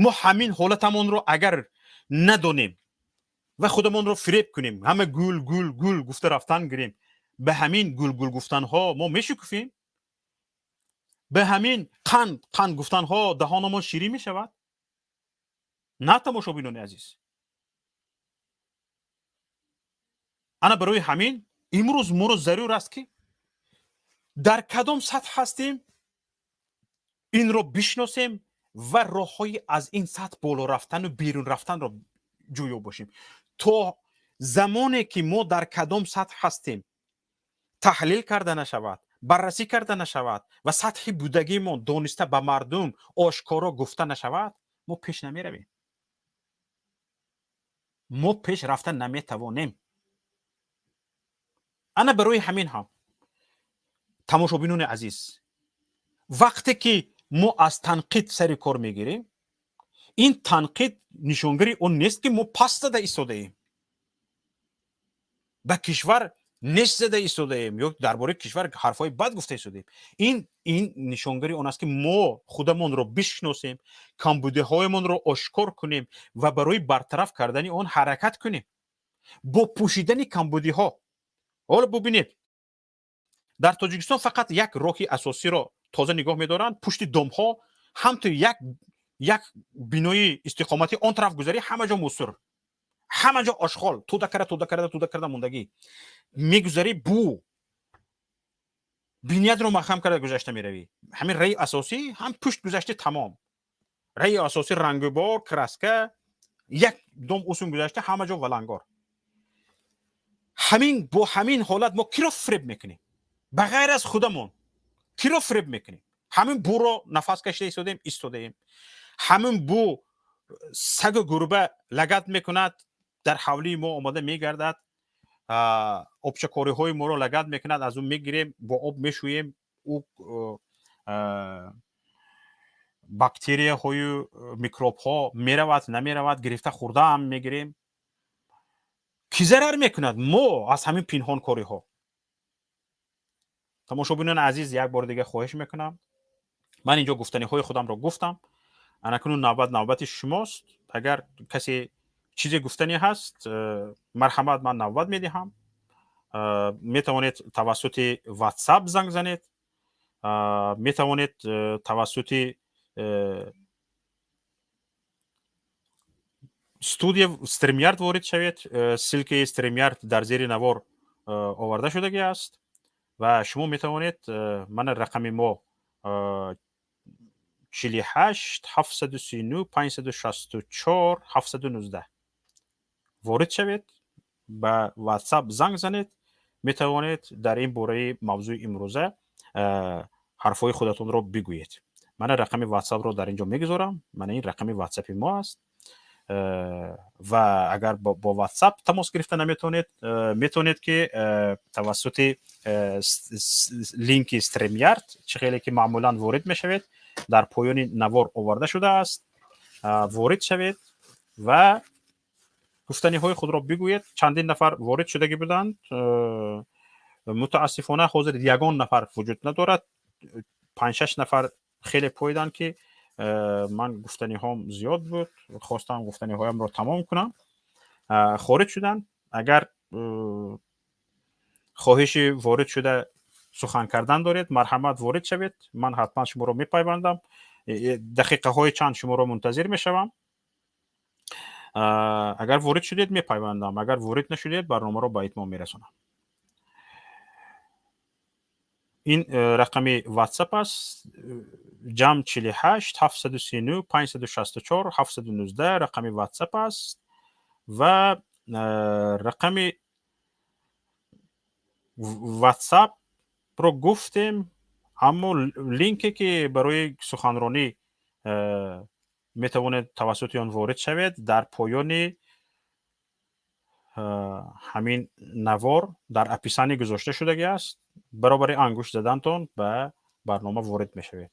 Мо ҳамин ҳолатамонро агар надонем ва худамонро фиреб кунем, ҳама гул, гул, гул гуфта рафтан гирем, ба ҳамин гул, гул гуфтанҳо мо мешукуфем, ба ҳамин қанд, қанд гуфтанҳо даҳономон ширин мешавад. На, тамошобинони азиз, ана барои ҳамин имрӯз моро зарур аст, ки дар кадом сатҳ ҳастем, инро бишносем ва роҳҳои аз ин сатҳ боло рафтану берун рафтанро ҷӯё бошем. То замоне ки мо дар кадом сатҳ ҳастем таҳлил карда нашавад, баррасӣ карда нашавад ва сатҳи будагимон дониста ба мардум ошкоро гуфта нашавад, мо пеш намеравем, мо пеш рафта наметавонем. Ана барои ҳамин ҳам, тамошобинони азиз, вақте ки мо аз танқид сари кор мегирем, ин танқид нишонгари он нест, ки мо паст зада истодаем, ба кишвар нест зада истодаем ё дар бораи кишвар ҳарфҳои бад гуфта истодаем. Ин нишонгари он аст, ки мо худамонро бишносем, камбудиҳоямонро ошкор кунем ва барои бартараф кардани он ҳаракат кунем бо пӯшидани камбудиҳо. Ҳоло бубинед, дар Тоҷикистон фақат як роҳи асосиро тоза нигоҳ медоранд. Пушти домҳо ҳамту як бинои истиқоматӣ он тараф гузарӣ, ҳама ҷо мусор, ҳама ҷо ошғол, тӯда карда, тӯда карда, тӯда карда мондагӣ. Мегузарӣ, бу биниятро маҳкам карда гузашта меравӣ. Ҳамин раи асосӣ ҳам пушт гузашти, тамом. Раи асосӣ рангубор, краска, як дом усун гузашта, ҳама ҷо валангор. Ҳамин бо ҳамин ҳолат мо киро фиреб мекунем? Ба ғайр аз худамон киро фиреб мекунем? Ҳамин буро нафас кашида истодаем. Ҳамин бу сагу гурба лагат мекунад, дар ҳавлии мо омода мегардад. Обчакориҳои моро лагад мекунад, аз ӯ мегирем, бо об мешӯем, ӯ бактерияҳою микробҳо меравад, намеравад, гирифта хӯрдаам мегирем. Кӣ зарар мекунад? Мо аз ҳамин пинҳонкориҳо. Тамошобинони азиз, як бори дига хоҳиш мекунам, ман инҷо гуфтаниҳои худамро гуфтам, анакунун навбат навбати шумост. Агар касе чизе гуфтанӣ ҳаст, марҳамат, ман навбат медиҳам. Метавонед тавассути WhatsApp занг занед, метавонед тавассути студия StreamYard ворид шавед. Ссылкаи StreamYard дар зери навор оварда шудагӣ аст ва шумо метавонед, мана рақами мо 48 739 564 719, ворид шавед, ба WhatsApp занг занед, метавонед дар ин бораи мавзӯи имрӯза ҳарфҳои худатонро бигӯед. Мана рақами WhatsAppро дар ин ҷо мегузорам, мана ин рақами WhatsApпи мо аст. Ва агар бо WhatsApp тамос гирифта наметавонед, метавонед ки тавассути линки StreamYard, чӣ хеле ки маъмулан ворид мешавед, дар поёни навор оварда шудааст, ворид шавед ва гуфтаниҳои худро бигӯед. Чандин нафар ворид шудагӣ буданд, мутаассифона ҳозир ягон нафар вуҷуд надорад. Панҷ-шаш нафар хеле поиданд, ки ман гуфтаниҳом зиёд буд, хостам гуфтаниҳоямро тамом кунам, хориҷ шуданд. Агар хоҳиши ворид шуда сухан кардан доред, марҳамат, ворид шавед, ман ҳатман шуморо мепайвандам. Дақиқаҳои чанд шуморо мунтазир мешавам. Агар ворид шудед, мепайвандам, агар ворид нашудед, барномаро ба итмом мерасонам. Ин рақами WhatsApp аст, ҷамъ 48 739 564 719 рақами WhatsApp аст ва рақами WhatsApp-ро гуфтем, аммо линке ки барои суханронӣ метавонед тавассути он ворид шавед, дар поёни ҳамин навор дар описание гузошта шудагӣ аст. Баробари ангушт задантон ба барнома ворид мешавед.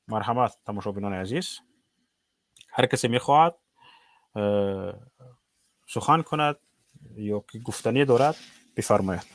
Марҳамат, тамошобинони азиз, ҳар касе мехоҳад сухан кунад ё ки гуфтанӣ дорад, бифармояд.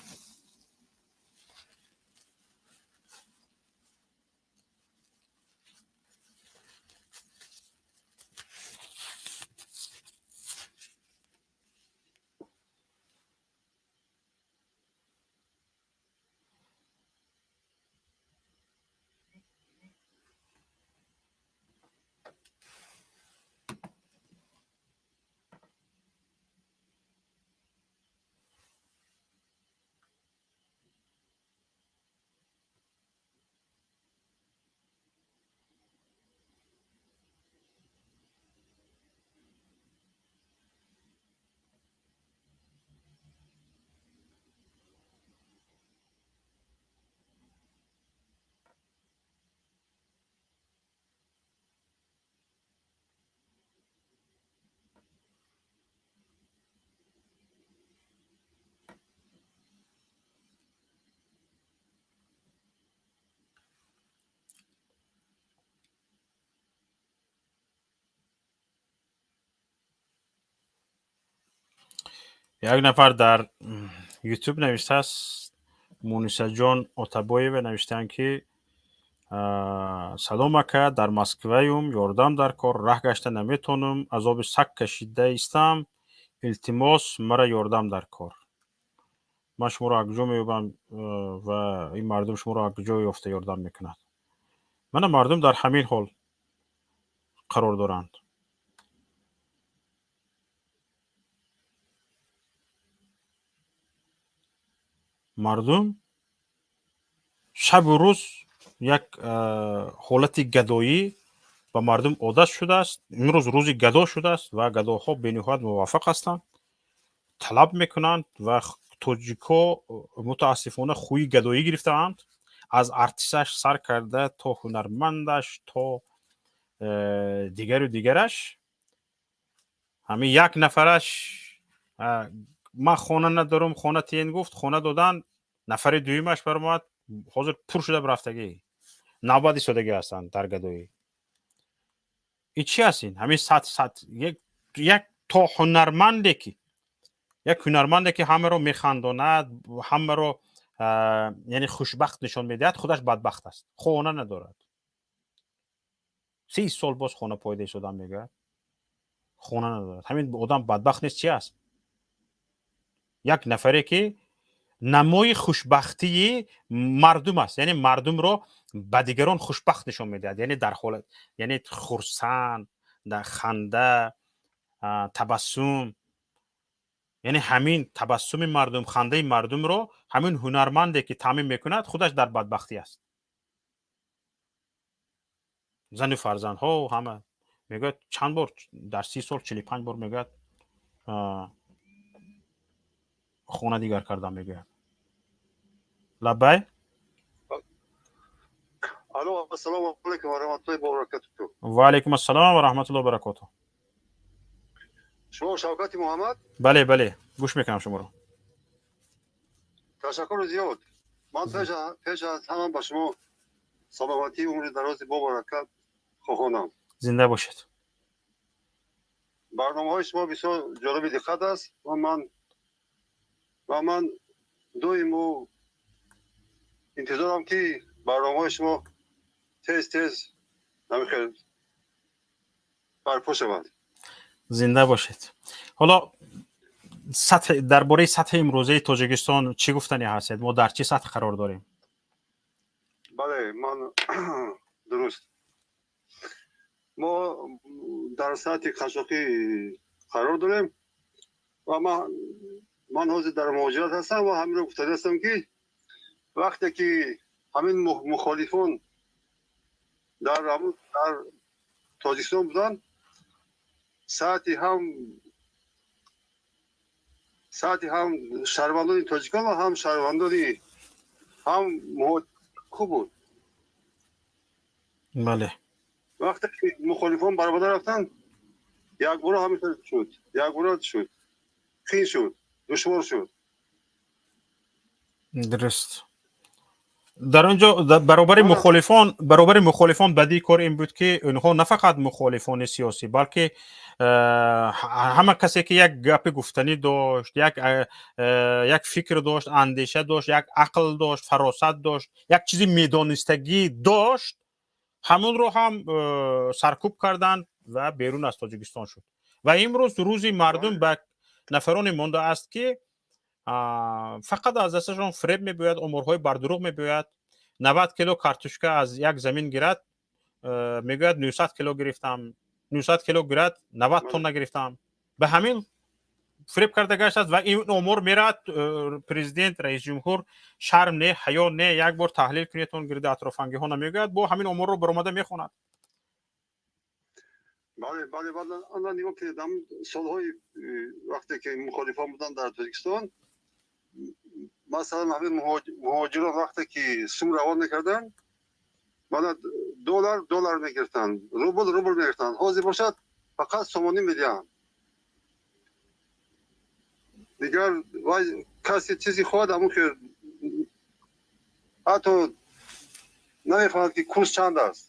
Як нафар дар Ютуб навиштааст, Мунисаҷон Отабоева навиштаанд, ки салом, ака, дар Москваюм, ёрдам дар кор, раҳ гашта наметонам, азоби саг кашида истам, илтимос, мара ёрдам дар кор. Ман шуморо аз куҷо меёбам ва ин мардум шуморо аз куҷо ёфта ёрдам мекунад? Мана мардум дар ҳамин ҳол қарор доранд. Мардум шабу рӯз як ҳолати гадоӣ ба мардум одат шудааст. Имрӯз рӯзи гадо шудааст ва гадоҳо бениҳоят муваффақ ҳастанд, талаб мекунанд ва тоҷикҳо мутаассифона хӯи гадоӣ гирифтаанд, аз артисташ сар карда то ҳунармандаш, то дигару дигараш. Ҳамин як нафараш. Ман хона надорам, хона тиен гуфт, хона додан. Нафари дуюмаш баромад, ҳозир пур шуда рафтагӣ, навбат истодагӣ ҳастанд дар гадоӣ. Ин чӣ аст? Ин ҳамин сат як то ҳунарманде ки, як ҳунарманде ки ҳамаро механдонад, ҳамаро, яъне, хушбахт нишон медиҳад, худаш бадбахт аст, хона надорад. 30 сол боз хона поида истодан мегӯяд, хона надорад. Ҳамин одам бадбахт нест, чи аст? Як нафаре ки намои хушбахтии мардум аст, яъне мардумро ба дигарон хушбахт нишон медиҳад, яъне дар ҳолат, яъне хурсанд, дар ханда, табассум, яъне ҳамин табассуми мардум, хандаи мардумро ҳамин ҳунарманде ки таъмин мекунад, худаш дар бадбахтӣ аст. Зану фарзандҳо ҳама мегӯяд, чанд бор дар 30 сол, 45 бор мегӯяд, хона дигар кардам мегӯяд. Лаббай. Алло, ассалому алайкум ва раҳматуллоҳи ва баракатуҳ. Ва алайкум ассалом ва раҳматуллоҳи ва баракатуҳ. Шумо Шавкати Муҳаммад? Бале, гӯш мекунам шуморо. Ташаккури зиёд. Ман пеш аз ҳама ба шумо саломатӣ, умри дарози бобаракат хоҳонам. Зинда бошед. Барномаҳои шумо бисёр ҷолиби диққат аст ва ман доимо интизорам, ки барномаҳои шумо тез тез ҳамин барпо шавад. Зинда бошед. Ҳоло сатҳ, дар бораи сатҳи имрӯзаи Тоҷикистон чӣ гуфтанӣ ҳастед? Мо дар чӣ сатҳ қарор дорем? Бале, ман дуруст, мо дар сатҳи қашшоқӣ қарор дорем ва ман ҳозир дар муҳоҷират ҳастам ва ҳаминро гуфтанӣ ҳастам, ки вақте ки ҳамин мухолифон дар Тоҷикистон буданд, сатҳи ҳам шаҳрвандони тоҷикон ва ҳам шаҳрвандони ҳам хуб буд. Вақте ки мухолифон баромада рафтанд, якбора ҳамин шуд, якбора шуд, қиин шуд, душвор шуд. Дуруст, дар он ҷо баробари мухолифон бадии кор ин буд, ки онҳо на фақат мухолифони сиёсӣ, балки ҳама касе ки як гапи гуфтанӣ дошт, як фикр дошт, андеша дошт, як ақл дошт, фаросат дошт, як чизи медонистагӣ дошт, ҳамонро ҳам саркӯб карданд ва берун аз Тоҷикистон шуд. Ва имрӯз рӯзи мардум ба нафароне мондааст, ки фақат аз дасташон фиреб мебиёяд, оморҳои бардурӯғ мебиёяд. 90 кило картошка аз як замин гирад, мегӯяд, 900 кило гирифтам, 900 кило гирад, 90 тонна гирифтам. Ба ҳамин фиреб карда гаштааст ва ин омор меравад президент, раисҷумҳур шарм не, ҳаё не, як бор таҳлил кунедтон, гирди атрофангиҳо намегӯяд, бо ҳамин оморро баромада мехонад. Бале, ана нигоҳ кунед, ҳамин солҳои вақте ки мухолифон буданд дар Тоҷикистон, масалан, ҳамин муҳоҷирон вақте ки сум равон мекарданд, мана доллар доллар мегирифтанд, рубл рубл мегирифтанд. Ҳозир бошад, фақат сомонӣ медиҳанд. Дигар вай касе чизе хоҳад, ҳамон ки ҳатто намефаҳмад, ки курс чанд аст.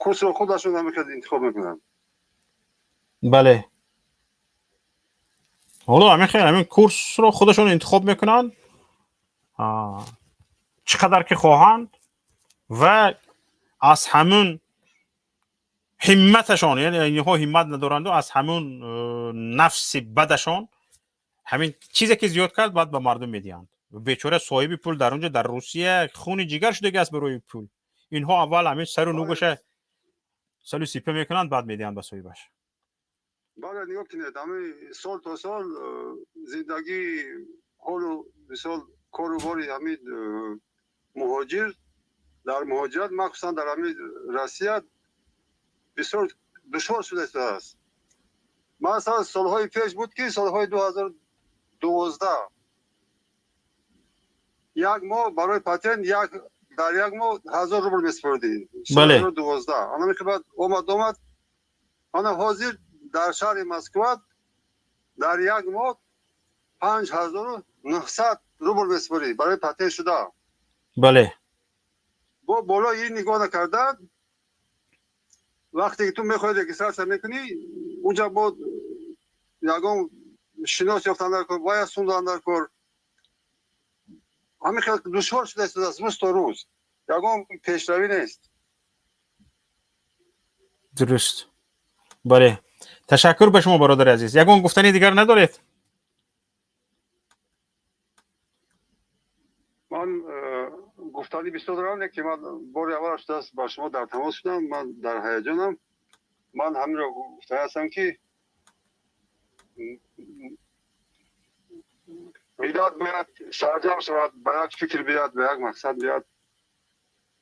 Курсро худашон ҳамин интихоб мекунанд. Бале, ҳоло ҳамин хел ҳамин курсро худашон интихоб мекунанд, чӣ қадар ки хоҳанд, ва аз ҳамун ҳимматашон, яъне инҳо ҳиммат надоранду аз ҳамун нафси бадашон ҳамин чизе ки зиёд кард, баъд ба мардум медиҳанд. Бечора соҳиби пул дар онҷо, дар Русия, хуни ҷигар шудаги аст барои пул. Инҳо аввал ҳамин сару нугаша салу сипа мекунанд, баъд медиҳанд ба соҳибаш. Бале, нигоҳ кунед, ҳамин сол то сол зиндагӣ, ҳолу мисол кору бори ҳамин муҳоҷир дар муҳоҷират, махсусан дар ҳамин Россия, бисёр душвор шуда истодааст. Масалан, солҳои пеш буд, ки солҳои 2012 як моҳ барои патент як дар як моҳ 1000 рубл месупордӣ. 12, ана баъд омад, ана ҳозир дар шаҳри Москва дар як моҳ 5900 рубл месупорӣ барои патент шуда. Бале. Бо болои ин нигоҳ накарда, вақте ки ту мехоҳӣ регистрация мекунӣ, унҷа бо ягон шинос ёфтан дар кор, бояд сундан дар кор. Ҳамин хел душвор шуда истодааст рӯз то рӯз, ягон пешравӣ нест. Дуруст, бале, ташаккур ба шумо, бародари азиз. Ягон гуфтани дигар надоред? Ман гуфтанӣ бисёр дорам, лекин ман бори аввал шудааст ба шумо дар тамос шудам, ман дар ҳаяҷонам. Ман ҳаминро гуфтанӣ ҳастам, ки миллат бояд сарҷамъ шавад, ба як фикр биёяд, ба як мақсад биёяд.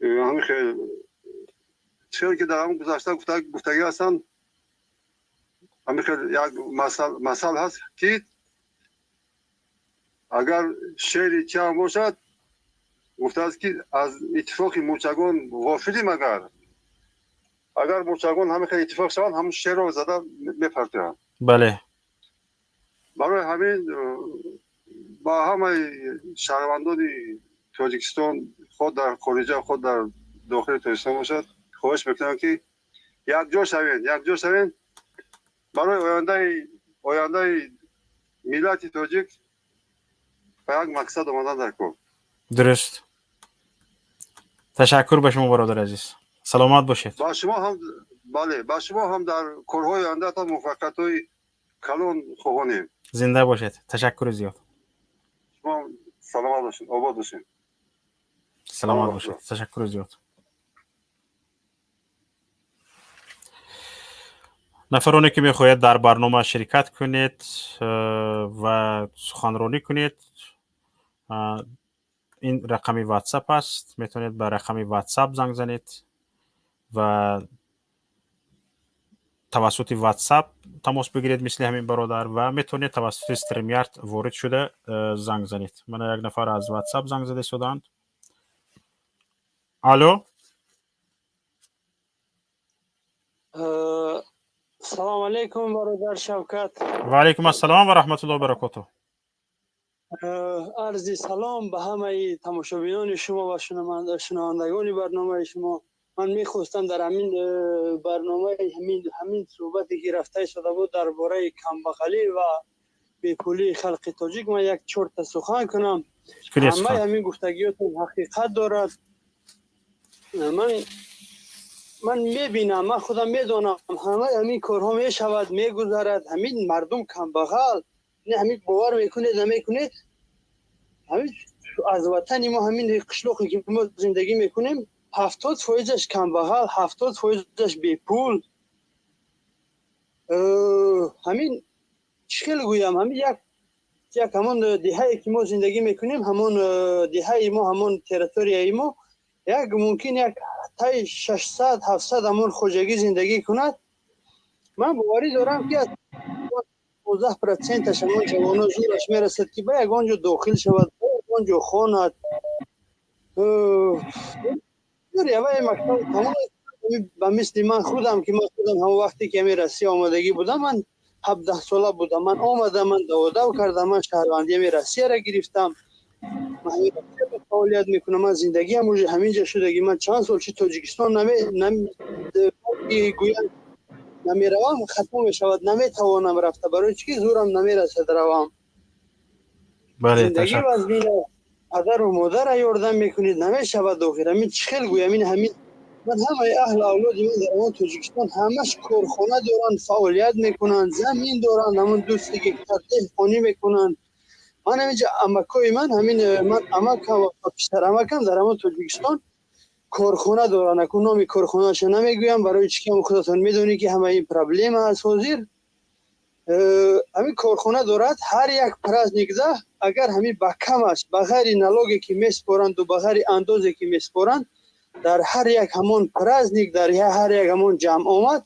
Ҳамин хел чизе ки дар ҳамон гузашта гуфтагӣ ҳастанд, ҳамин хел як масал ҳаст, ки агар шери чам бошад, гуфтааст, ки аз иттифоқи мӯрчагон ғофилем. Агар мӯрчагон ҳамин хел иттифоқ шаванд, ҳамун шерро зада мепартоянд. Бале. Барои ҳамин ба ҳамаи шаҳрвандони Тоҷикистон, худ дар хориҷа, худ дар дохили Тоҷикистон бошад, хоҳиш мекунам, ки якҷо шавем, якҷо шавем барои ояндаи миллати тоҷик, ба як мақсад омадан дар кор. Дуруст, ташаккур ба шумо, бародари азиз, саломат бошед. Ба шумо ҳам, бале, ба шумо ҳам дар корҳои ояндаатон муваффақиятҳои калон хоҳонем. Зинда бошед, ташаккури зиёд. Шумо саломат бошед, обод бошед. Саломат бошед, ташаккури зиёд. Нафароне ки мехоҳед дар барнома ширкат кунед ва суханронӣ кунед, ин рақами WhatsApp аст, метавонед ба рақами WhatsApp занг занед ва тавассути WhatsApp тамос бигиред, мисли ҳамин бародар, ва метавонед тавассути StreamYard ворид шуда занг занед. Мана як нафар аз WhatsApp занг зада истодаанд. Алло. Салом алейкум, бародар Шавкат. Ва алейкум ассалом ва раҳматуллоҳи ва баракотуҳ. Арзи салом ба ҳамаи тамошобинони шумо ва шунавандагони барномаи шумо. Ман мехостам дар ҳамин барномаи ҳамин суҳбате ки рафта истода буд дар бораи камбағалӣ ва бепулии халқи тоҷик, ман як чорта сухан кунам. Ҳамаи ҳамин гуфтагиётон ҳақиқат дорад. Ман мебинам, ман худам медонам, ҳамаи ҳамин корҳо мешавад, мегузарад. Ҳамин мардум камбағал, ҳамин бовар мекунед, намекунед, ҳамин аз ватани мо, ҳамин қишлоқе ки мо зиндагӣ мекунем, 70%-аш камбағал, 70%-аш бепул. Ҳамин чӣ хел гӯям, ҳамин як ҳамон деҳае ки мо зиндагӣ мекунем, ҳамон деҳаи мо, ҳамон территорияи мо, як мумкин як таи 600-700 ҳамон хоҷагӣ зиндагӣ кунад. Ман боварӣ дорам, ки аз 15%-аш ҳамон ҷавоно зӯраш мерасад, ки ба ягон ҷо дохил шавад, ба ягон ҷо хонад. Яваи мактаб тамом, ба мисли ман худам, ки ман худам ҳамон вақте ки ҳамин Россия омадагӣ будам, ман 17 сола будам, ман омадам, ман даводав кардам, ман шаҳрвандии ҳамин Россияро гирифтам, ман фаъолият мекунам, ман зиндагиам уже ҳаминҷа шудагӣ. Ман чанд сол чи Тоҷикистон гӯям намеравам, хатмо мешавад, наметавонам рафта, барои чӣ ки зӯрам намерасад равам. Зиндагӣ вазмин аст, падару модарра ёрдам мекунед, намешавад. Охир ҳамин чӣ хел гӯям, ин ҳамин ман ҳамаи аҳлу авлоди ман дар он Тоҷикистон ҳамаш корхона доранд, фаъолият мекунанд, замин доранд, ҳамон ду-се гектар деҳқонӣ мекунанд. Ман ҳаминҷа амакои ман, ҳамин ман амакам ва писарамакам дар ҳамон Тоҷикистон корхона доранд. Акун номи корхонаашо намегӯям, барои чӣ ки худатон медонед, ки ҳама ин проблема аст ҳозир. Ҳамин корхона дорад, ҳар як праздникда агар ҳамин ба камаш, ба ғайри налоге ки месупоранду ба ғайри андозе ки месупоранд, дар ҳар як ҳамон праздник, дар ҳар як ҳамон ҷамъомад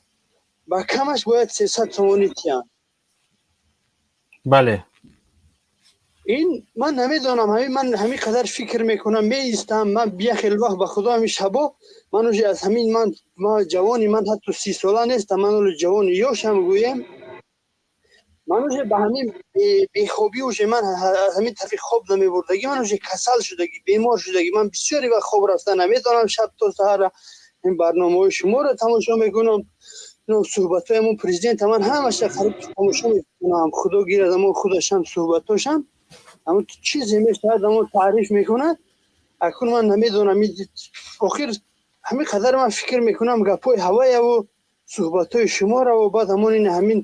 ба камаш бояд 300 сомонӣ тиҳанд. Бале. Ин ман намедонам, ҳамин ман ҳамин қадар фикр мекунам, меистам ман бия хел вақт, ба худо, ҳамин шабо ман уже аз ҳамин ман ҷавони ман ҳатто 30 сола нестам, ман ҳоло ҷавони ёшам гӯем. Ман уже ба ҳамин бехобӣ, уже ман ҳамин тарафи хоб намебурдагӣ, ман уже касал шудагӣ, бемор шудагӣ. Ман бисёре вақт хоб рафта наметавонам, шаб то саҳара ин барномаҳои шуморо тамошо мекунам, суҳбатҳои ҳамон президента ман ҳамаша қариб тамошо мекунам. Худо гирад ҳамон худашам, суҳбатҳошам, ҳамон чизе мешавад, ҳамон таъриф мекунад. Акнун ман намедонам, охир ҳамин қадар ман фикр мекунам гапҳои ҳаваяву суҳбатҳои шумораву баъд ҳамон ин ҳамин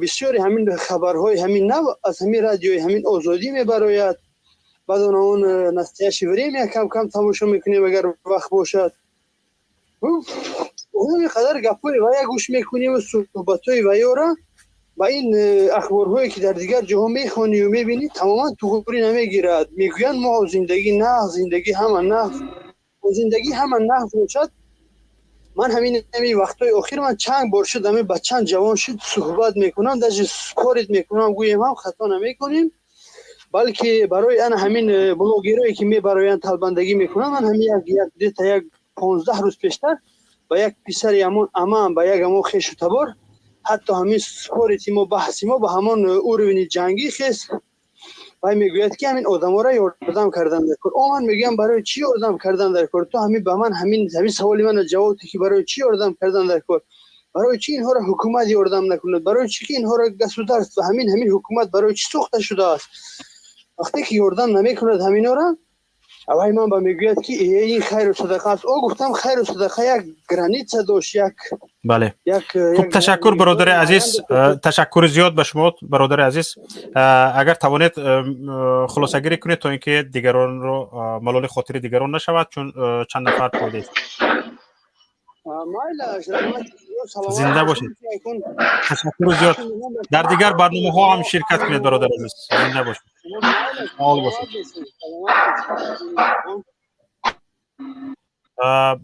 бисёри ҳамин хабарҳои ҳамин нав аз ҳамин радиои ҳамин Озодӣ мебарояд. Баъд он «Настоящее время» кам кам тамошо мекунем, агар вақт бошад. Ҳамин қадар гапҳои вая гӯш мекунем, суҳбатҳои ваёра ба ин ахборҳое ки дар дигар ҷоҳо мехонию мебинӣ, тамоман туғрӣ намегирад. Мегӯянд, мо зиндагӣ нағз, зиндагӣ ҳама нағз, зиндагӣ ҳама нағз бошад. Ман ҳамин ҳамин вақтҳои охир ман чанд бор шуд, ҳамин ба чанд ҷавон шуд суҳбат мекунам, даже спорить мекунам, гӯем ҳам хато намекунем, балки барои ана ҳамин блогерое ки мебароянд, талбандагӣ мекунанд. Ман ҳамин як дета як 15 рӯз пештар ба як писари ҳамон амам, ба як ҳамон хешу табор, ҳатто ҳамин спорить мо, баҳси мо ба ҳамон уровень и ҷангӣ хес. Вай мегӯяд, ки ҳамин одаморо ёрдам кардан дар кор. О, ман мегӯям, барои чӣ ёрдам кардан дар кор? Ту ҳамин ба ман ҳамин саволи мана ҷавоб ки барои чӣ ёрдам кардан дар кор, барои чӣ инҳоро ҳукумат ёрдам накунад, барои чӣ ки инҳоро государство, ҳамин ҳукумат барои чӣ сохта шудааст, вақте ки ёрдам намекунад ҳаминора? Авай ман ба мегӯяд, ки ин хайру садақа аст. О, гуфтам, хайру садақа як граница дошт, як Бале, хуб, ташаккур, бародари азиз, ташаккури зиёд ба шумо, бародари азиз. Агар тавонед, хулосагирӣ кунед, то ин ки дигаронро малоли хотири дигарон нашавад, чун чанд нафар пойдест. Зинда бошед, ташаккури зиёд. Дар дигар барномаҳо ҳам ширкат кунед, бародари азиз. Зинда бошед, фаъол бошед.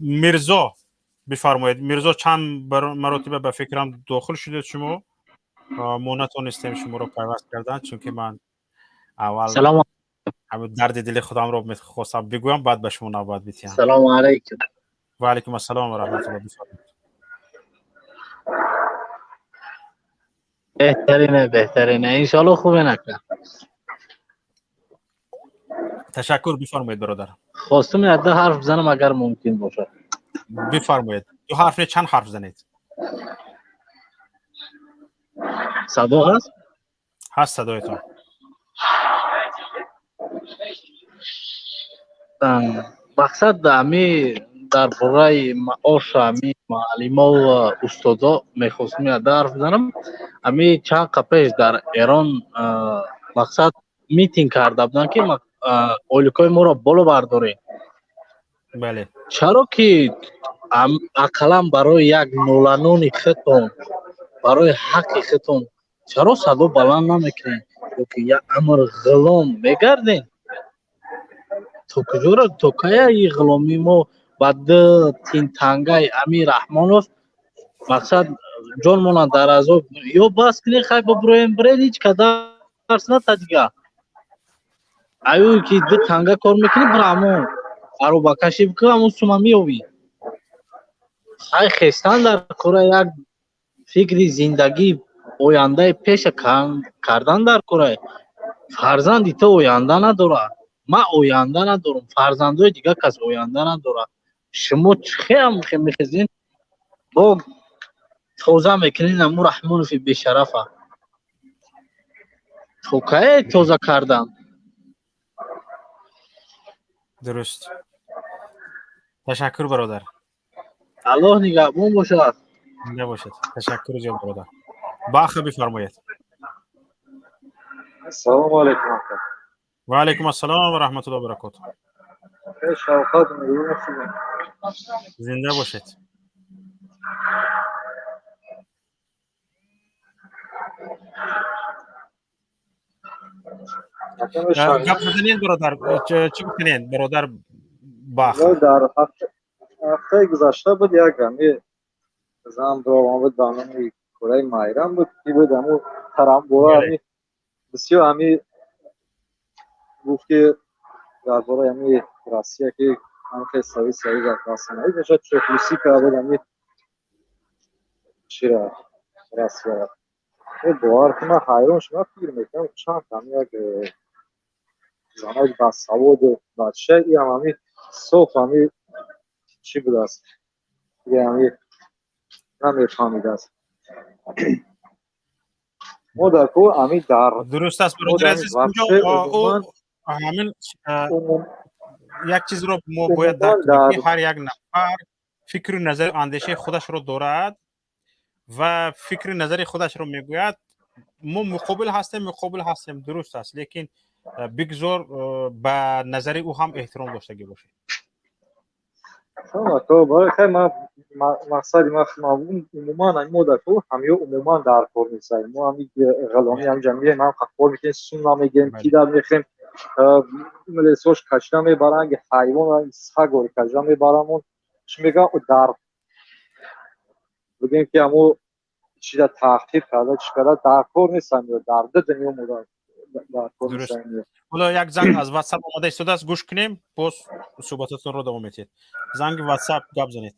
Мирзо, бифармоед. Мирзо, чанд маротиба ба фикрам дохил шудед шумо, мо натонистем шуморо пайваст кардан, чунки ман аввал дарди дили худамро мехостам бигӯям, баъд ба шумо навбат битиҳам. Салому алайкум. Ва алайкум ассалом ва раҳматулло, бифармоед. Беҳтарине, беҳтарине, иншоалло хубе нака. Ташаккур, бифармоед, бародар. Хостум як ду ҳарф бизанам, агар мумкин бошад. Бифармоед, ду ҳарф не, чанд ҳарф занед. Садо ҳаст? Ҳаст садоятон. Мақсад ами дар бораи маош ами муаллимо ва устодо мехостум як ду ҳарф бизанам. Ами чанд қа пеш дар Эрон, мақсад, митинг карда буданд, ки ойликҳои моро боло бардорем. Бале. Чаро ки ақаллан барои як ноланони худтон, барои ҳаққи худтон чаро садо баланд намекунед ёки як амр ғулом мегардем? То куҷоро, то кая и ғуломӣ мо ба ду тинтангаи Амир Раҳмонов, мақсад, ҷонмона дар азоб? Ё бас кунед, хай, бибуроем, биред, ҳеҷ кадарс ната дига. Аюе ки ду танга кор мекунӣ, бира ҳамон аробакашӣ бикун, ҳамон сума меёбӣ. Хай, хестан дар кора, як фикри зиндагӣ, ояндаи пеша кардан дар кора. Фарзанди ту оянда надорад, ман оянда надорам, фарзандои дигар кас оянда надорад. Шумо чихеам мехезин, бо тоза мекунед аму Раҳмонови бешарафа? То кае тоза кардан? Дуруст, ташаккур, бародар. Аллоҳ нигаҳбон бошад. Зинда бошед, ташаккури зиёд, бародар. Баха, бифармоед. Ассалому алайкум. Ва алайкум ассалом ва раҳматуллоҳи ва баракотуҳ. Шавқат, умедворам. Зинда бошед. Гап заданед, бародар, чӣ гуфтанед, бародар Бах? Дар ҳафтаи гузашта буд, як ами зан баромад буд ба номи Кораи Майрам буд, ки буд аму тарамбора, ами бисёр ами гуфт, ки дар бораи ами Россия, ки ҳамхел сови союз расонаӣ мешавад, чоплусӣ карда буд ами чира Россияра. Бовар кун, ман ҳайрон шудам, фикр мекунам, чанд ҳами як занак басаводу бача иам ҳами соф ҳами чӣ будааст, ҳами намефаҳмидааст. Мо дар ку ҳами дар Дуруст аст, бародари азиз, ҳамин як чизро мо бояд дарк кунем, ки ҳар як нафар фикру назару андешаи худашро дорад ва фикру назари худашро мегӯяд. Мо муқобил ҳастем, муқобил ҳастем, дуруст аст, лекин бигзор ба назари ӯ ҳам эҳтиром доштагӣ бошед. Мақсади ман умуман мо дар ку ҳамё умуман дар кор нестем. Мо ҳами ғаломи ҳамҷа меем, ҳам кор мекунем, сум намегирем, кидар мехӯрем, милисош кашида мебаранд, ҳайвон сагор кашида мебарамон. Чӣ мегӯям, дар бигӯем, ки ҳамо чида таҳқиқ карда, чӣ карда, дар кор нестам, дар ду дунё мо дар кор нестем. Ҳоло як занг аз Ватсап омада истодааст, гӯш кунем, боз суҳбататонро давом медиҳед. Занги Ватсап, гап занед.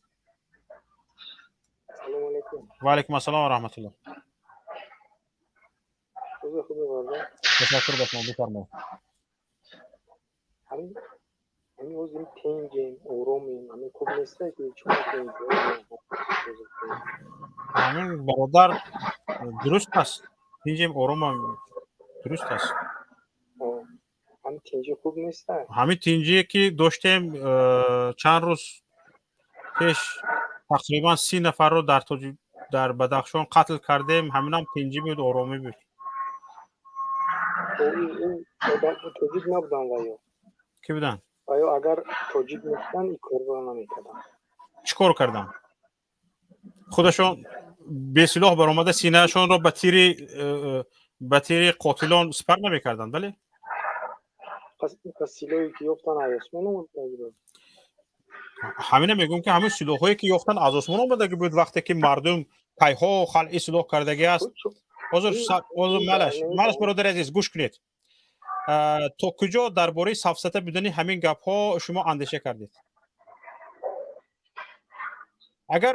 Ва алайкум ассалом ва раҳматуллоҳ. Ташаккур ба шумо, бифармоед. Ҳамин ҳозир тинҷем, оромем, ҳамин хуб неста, ки Ҳамин, бародар, дуруст аст, тинҷем, оромам, дуруст аст. Ҳамин тинҷи хуб неста. Ҳамин тинҷие, ки доштем, чанд рӯз пеш тақрибан 30 нафарро дар Бадахшон қатл кардем, ҳаминам тинҷӣ буд, оромӣ буд. Тоҷик набуданд ва ё Кӣ буданд? Ва ё агар тоҷик мебуданд, ин корро намекарданд. Чӣ кор карданд? Худашон бесилоҳ баромада, синаашонро ба тири қотилон сипар намекарданд, бале. Пас силоҳе, ки ёфтан, аз осмон омада буд. Ҳамина мегӯям, ки ҳамин силоҳҳое, ки ёфтан, аз осмон омадагӣ буд. Вақте ки мардум пайҳо халъи силоҳ кардагӣ аст. Ҳозир малаш, малаш, бародари азиз, гӯш кунед. То куҷо дар бораи сафсата будани ҳамин гапҳо шумо андеша кардед? Агар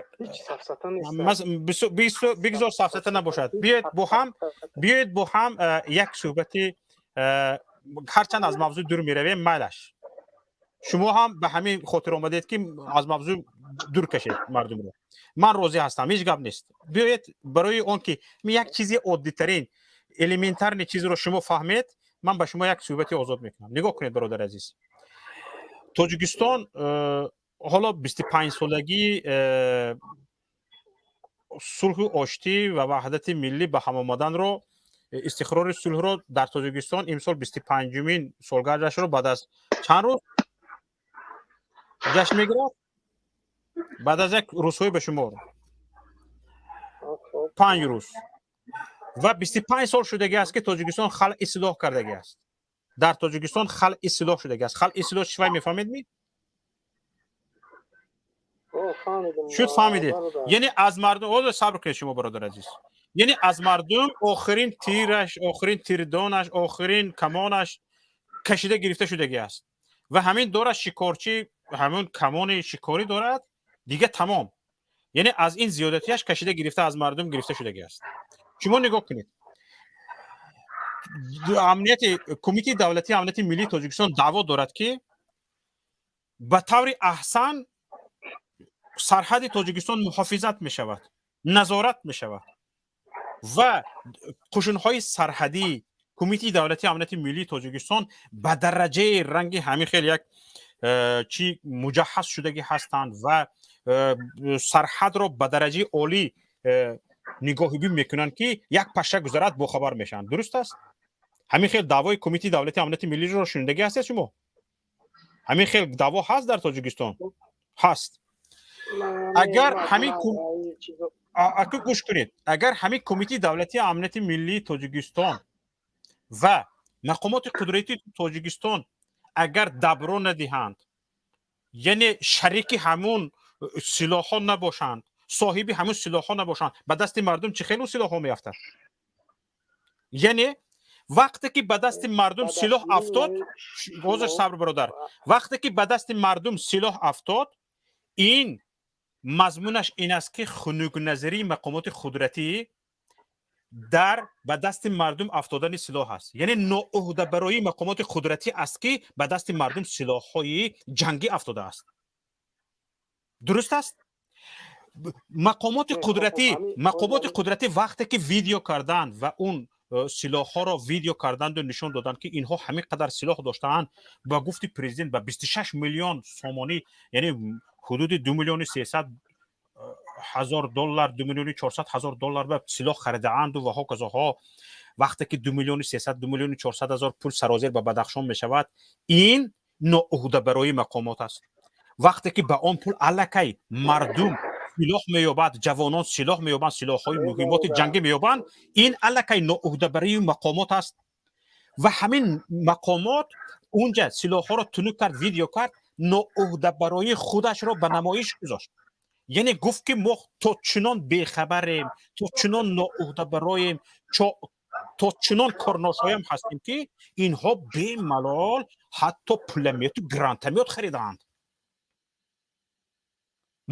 бигзор сафсата набошад, биёед бо ҳам як суҳбати, ҳарчанд аз мавзӯъ дур меравем, майлаш, шумо ҳам ба ҳамин хотир омадед, ки аз мавзӯъ дур кашед мардумро. Ман розӣ ҳастам, ҳеҷ гап нест. Биёед, барои он ки як чизи оддитарин, элементарный чизро шумо фаҳмед, ман ба шумо як суҳбати озод мекунам. Нигоҳ кунед, бародари азиз, Тоҷикистон ҳоло 25-солагии сулҳу оштӣ ва ваҳдати миллӣ ба ҳам омаданро, истиқрори сулҳро дар Тоҷикистон имсол 25-умин солгардашро баъд аз чанд рӯз ҷашн мегирад, баъд аз як рӯзҳои ба шумор, 5 рӯз. Ва 25 сол шудагӣ аст, ки Тоҷикистон халъи силоҳ кардагӣ аст. Дар Тоҷикистон халъи силоҳ шудагӣ аст. Халъи силоҳ чӣ вай, мефаҳмед ми? Шуд, фаҳмидед? Яъне аз мардум, ҳозир сабр кунед шумо, бародар азиз, яъне аз мардум охирин тираш, охирин тирдонаш, охирин камонаш кашида гирифта шудагӣ аст. Ва ҳамин дорад шикорчӣ, ҳамон камони шикорӣ дорад, дига тамом. Яъне аз ин зиёдатиаш кашида гирифта, аз мардум гирифта шудагӣ аст. Шумо нигоҳ кунед, амнияти Кумитаи давлатии амнияти миллии Тоҷикистон даъво дорад, ки ба таври аҳсан сарҳади Тоҷикистон муҳофизат мешавад, назорат мешавад ва қушунҳои сарҳадии Кумитаи давлатии амнияти миллии Тоҷикистон ба дараҷаи ранги ҳамин хел як чӣ муҷаҳҳаз шудагӣ ҳастанд ва сарҳадро ба дараҷаи олӣ нигоҳубин мекунанд, ки як паша гузарад, бохабар мешаванд. Дуруст аст? Ҳамин хел даъвои Кумитаи давлатии амнияти миллиро шунидагӣ ҳастед шумо? Ҳамин хел даъво ҳаст дар Тоҷикистон, ҳаст. Агар ҳамин, аку, гӯш кунед, агар ҳамин Кумитаи давлатии амнияти миллии Тоҷикистон ва мақомоти қудратии Тоҷикистон агар добро надиҳанд, яъне шарики ҳамун силоҳҳо набошанд, соҳиби ҳамун силоҳҳо набошанд, ба дасти мардум чӣ хелу силоҳҳо меафтад? Яъне вақте ки ба дасти мардум силоҳ афтод, ҳозир сабр, бародар, вақте ки ба дасти мардум силоҳ афтод, ин мазмунаш ин аст, ки хунукназарии мақомоти қудратӣ. Дар ба дасти мардум афтодани силоҳ аст, яъне ноуҳдабароии мақомоти қудратӣ аст, ки ба дасти мардум силоҳҳои ҷангӣ афтодааст. Дуруст аст? Мақомоти қудратӣ, мақомоти қудратӣ вақте ки видео карданд ва он силоҳҳоро видео карданду нишон доданд, ки инҳо ҳамин қадар силоҳ доштаанд, ба гуфти президент ба 26 миллион сомонӣ, яъне ҳудуди 2 миллиони 300 ҳазор доллар, 2 миллиони 400 ҳазор доллар ба силоҳ харидаанду ва ҳоказоҳо. Вақте ки 2 миллиони 300, 2 миллиони 400 ҳазор пул сарозер ба Бадахшон мешавад, ин ноуҳдабароии мақомот аст. Вақте ки ба он пул аллакай мардум силоҳ меёбад, ҷавонон силоҳ меёбанд, силоҳҳои муҳимоти ҷангӣ меёбанд, ин аллакай ноуҳдабарии мақомот аст. Ва ҳамин мақомот унҷа силоҳҳоро тунук кард, видео кард, ноуҳдабароии худашро ба намоиш гузошт, яъне гуфт, ки мо то чунон бехабарем, то чунон ноуҳдабароем, то чунон корношоям ҳастем, ки инҳо бемалол ҳатто пуломету гранатомёт харидаанд.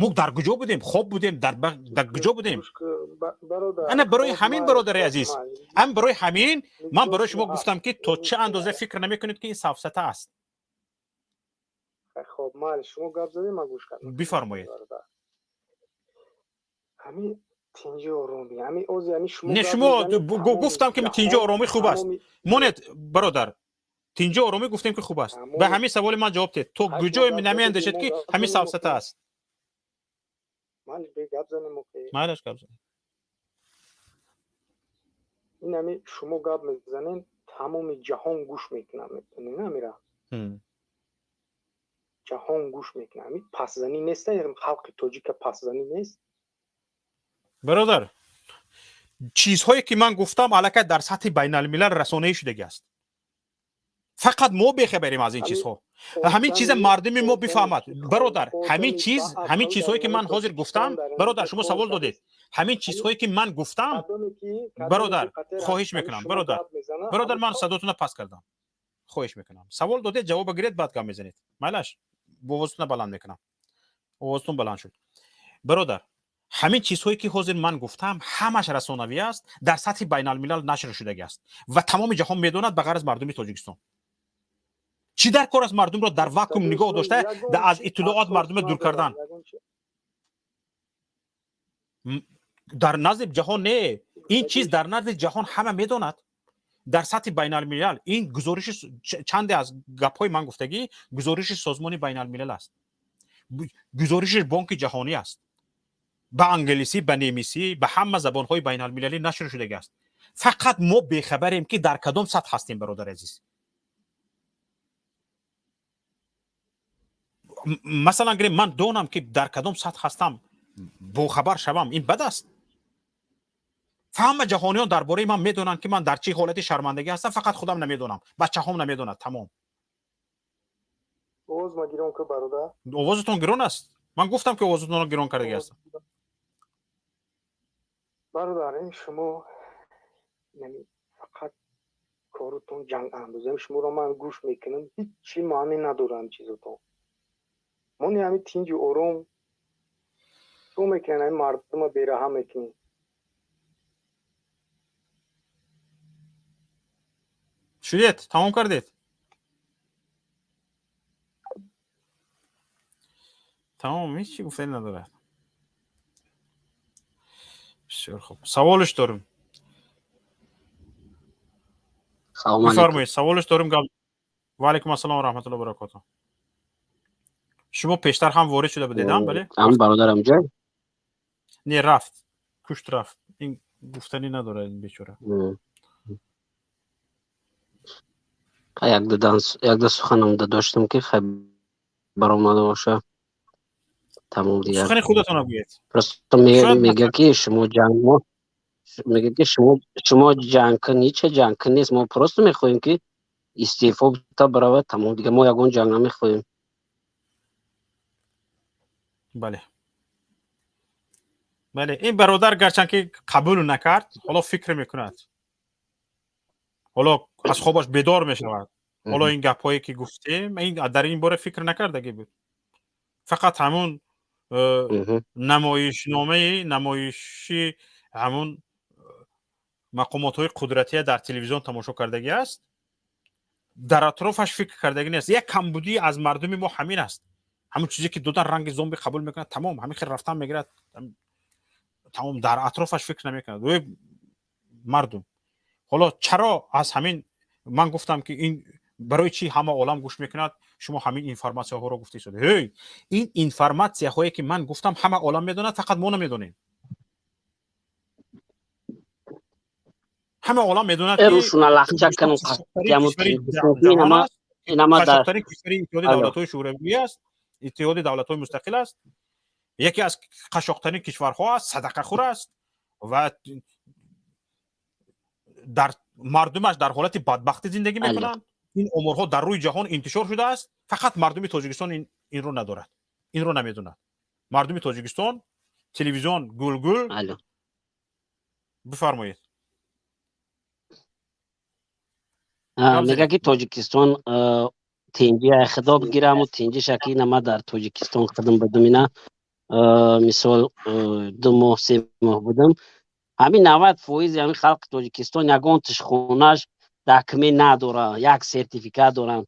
Мо дар куҷо будем? Хоб будем? Дар куҷо будем? Ана барои ҳамин, бародари азиз, ам барои ҳамин ман барои шумо гуфтам, ки то чӣ андоза фикр намекунед, ки ин сафсата аст. Хоб, майли, шумо гап задед, ман гӯш кардам. Бифармоед. Ҳамин тинҷи оромӣ, ҳамин ози ҳамин шумо Не, шумо гуфтам, ки тинҷи оромӣ хуб аст. Монед, бародар, тинҷи оромӣ гуфтем, ки хуб аст. Ба ҳамин саволи ман ҷавоб диҳед: то куҷое намеандешед, ки ҳамин сафсата аст? Майлаш, гап занед. Ин ҳами шумо гап мезанед, тамоми ҷаҳон гӯш мекунад, метонед амира, ҷаҳон гӯш мекунад. Ҳами пасзанӣ нест, халқи тоҷика пасзанӣ нест. Бародар, чизҳое ки ман гуфтам, аллакай дар сатҳи байналмилал расонаӣ шудагӣ аст, фақат мо бехабарем аз ин чизҳо. Ҳамин чиза мардуми мо бифаҳмад, бародар. Ҳамин чиз, ҳамин чизҳое ки ман ҳозир гуфтам, бародар, шумо савол додед, ҳамин чизҳое ки ман гуфтам, бародар, хоҳиш мекунам, бародар, бародар, ман садотона пас кардам, хоҳиш мекунам, савол додед, ҷавоба гиред, баъд гап мезанед. Майлаш, овозтона баланд мекунам. Овозтон баланд шуд. Бародар, ҳамин чизҳое ки ҳозир ман гуфтам, ҳамаш расонавӣ аст, дар сатҳи байналмилал нашр шудагӣ аст ва тамоми ҷаҳон медонад, ба ғайр аз мардуми Тоҷикистон. Чӣ дар кор аст мардумро дар вакуум нигоҳ дошта, аз иттилоот мардумро дур кардан? Дар назди ҷаҳон не, ин чиз дар назди ҷаҳон ҳама медонад, дар сатҳи байналмилал. Ин гузориши, чанде аз гапҳои ман гуфтагӣ, гузориши Созмони Байналмилал аст, гузориши Бонки Ҷаҳонӣ аст, ба англисӣ, ба немисӣ, ба ҳама забонҳои байналмилалӣ нашр шудагӣ аст. Фақат мо бехабарем, ки дар кадом сатҳ ҳастем. Бародари азиз, масалан гирем, ман донам, ки дар кадом сатҳ ҳастам, бохабар шавам, ин бад аст? Ҳама ҷаҳониён дар бораи ман медонанд, ки ман дар чӣ ҳолати шармандагӣ ҳастам, фақат худам намедонам, бачаҳом намедонад, тамом. Овозатон гирон аст. Ман гуфтам, ки овозатонро гирон кардагӣ ҳастам. Бародар, ин шумо фақат корутон ҷанг андозем. Шуморо ман гӯш мекунам, ҳичи маъне надорам чизотон. Мони ҳами тинҷи ором чӣ мекунен? Ҳами мардума бераҳам мекунем. Шудед, тамом кардед? Тамом, ҳеҷ чи гуфтани надорад. Бисёр хуб, саволш дорем. Бифармоед, саволш дорем, гап. Ва алайкум ассалом ва раҳматуллоҳи ва баракотуҳ. Шумо пештар ҳам ворид шуда будед, бале? Ам бародарам ҷой. Не, рафт, кушт, рафт. Ин гуфтанӣ надорад, ин бечора. Якда суханамда доштам, ки хай баромада боша, тамом дигар. Сухани худатонро гӯед. Просто мега, ки шумо ҷанг, мо мега, ки шумо ҷанг кун, ҳича ҷанг кун нест. Мо просто мехоҳем, ки истеъфо та баравад, тамом дигар. Мо ягон ҷанг намехоҳем. Бале, ин бародар гарчанд ки қабул накард, ҳоло фикр мекунад, ҳоло аз хобаш бедор мешавад. Ҳоло ин гапҳое ки гуфтем, ин дар ин бора фикр накардагӣ буд, фақат ҳамун намоишномаи намоиши ҳамун. Мақомотҳои қудратия дар телевизион тамошо кардагӣ аст, дар атрофаш фикр кардагӣ нест. Як камбудӣ аз мардуми мо ҳамин аст. Ҳамон чизе ки додан, ранги зомби қабул мекунад, тамом, ҳамин хел рафтан мегирад, тамом, дар атрофаш фикр намекунад. Ӯ мардум ҳоло чаро аз ҳамин ман гуфтам, ки ин барои чӣ ҳама олам гӯш мекунад? Шумо ҳамин информатсияҳоро гуфта истода. Ҳей, ин информатсияҳое ки ман гуфтам, ҳама олам медонад, фақат мо намедонем. Ҳама олам медонад, ки кишвари Иттиҳоди Давлатҳои Шӯравӣ аст, Иттиҳоди Давлатҳои Мустақил аст, яке аз қашшоқтарин кишварҳо аст, садақахӯр аст ва дар мардумаш дар ҳолати бадбахтӣ зиндагӣ мекунанд. Ин оморҳо дар рӯи ҷаҳон интишор шудааст, фақат мардуми Тоҷикистон инро надорад, инро намедонад. Мардуми Тоҷикистон телевизион гулгул. Бифармоед. Мега, ки Тоҷикистон тинҷи худо бигираму тинҷиша, ки ина ма дар Тоҷикистон худам будам, ина мисол 2 моҳ, 3 моҳ будам. Ҳамин 90 фоизи ҳамин халқи Тоҷикистон ягон тишхонаш документ надора, як сертификат доранд.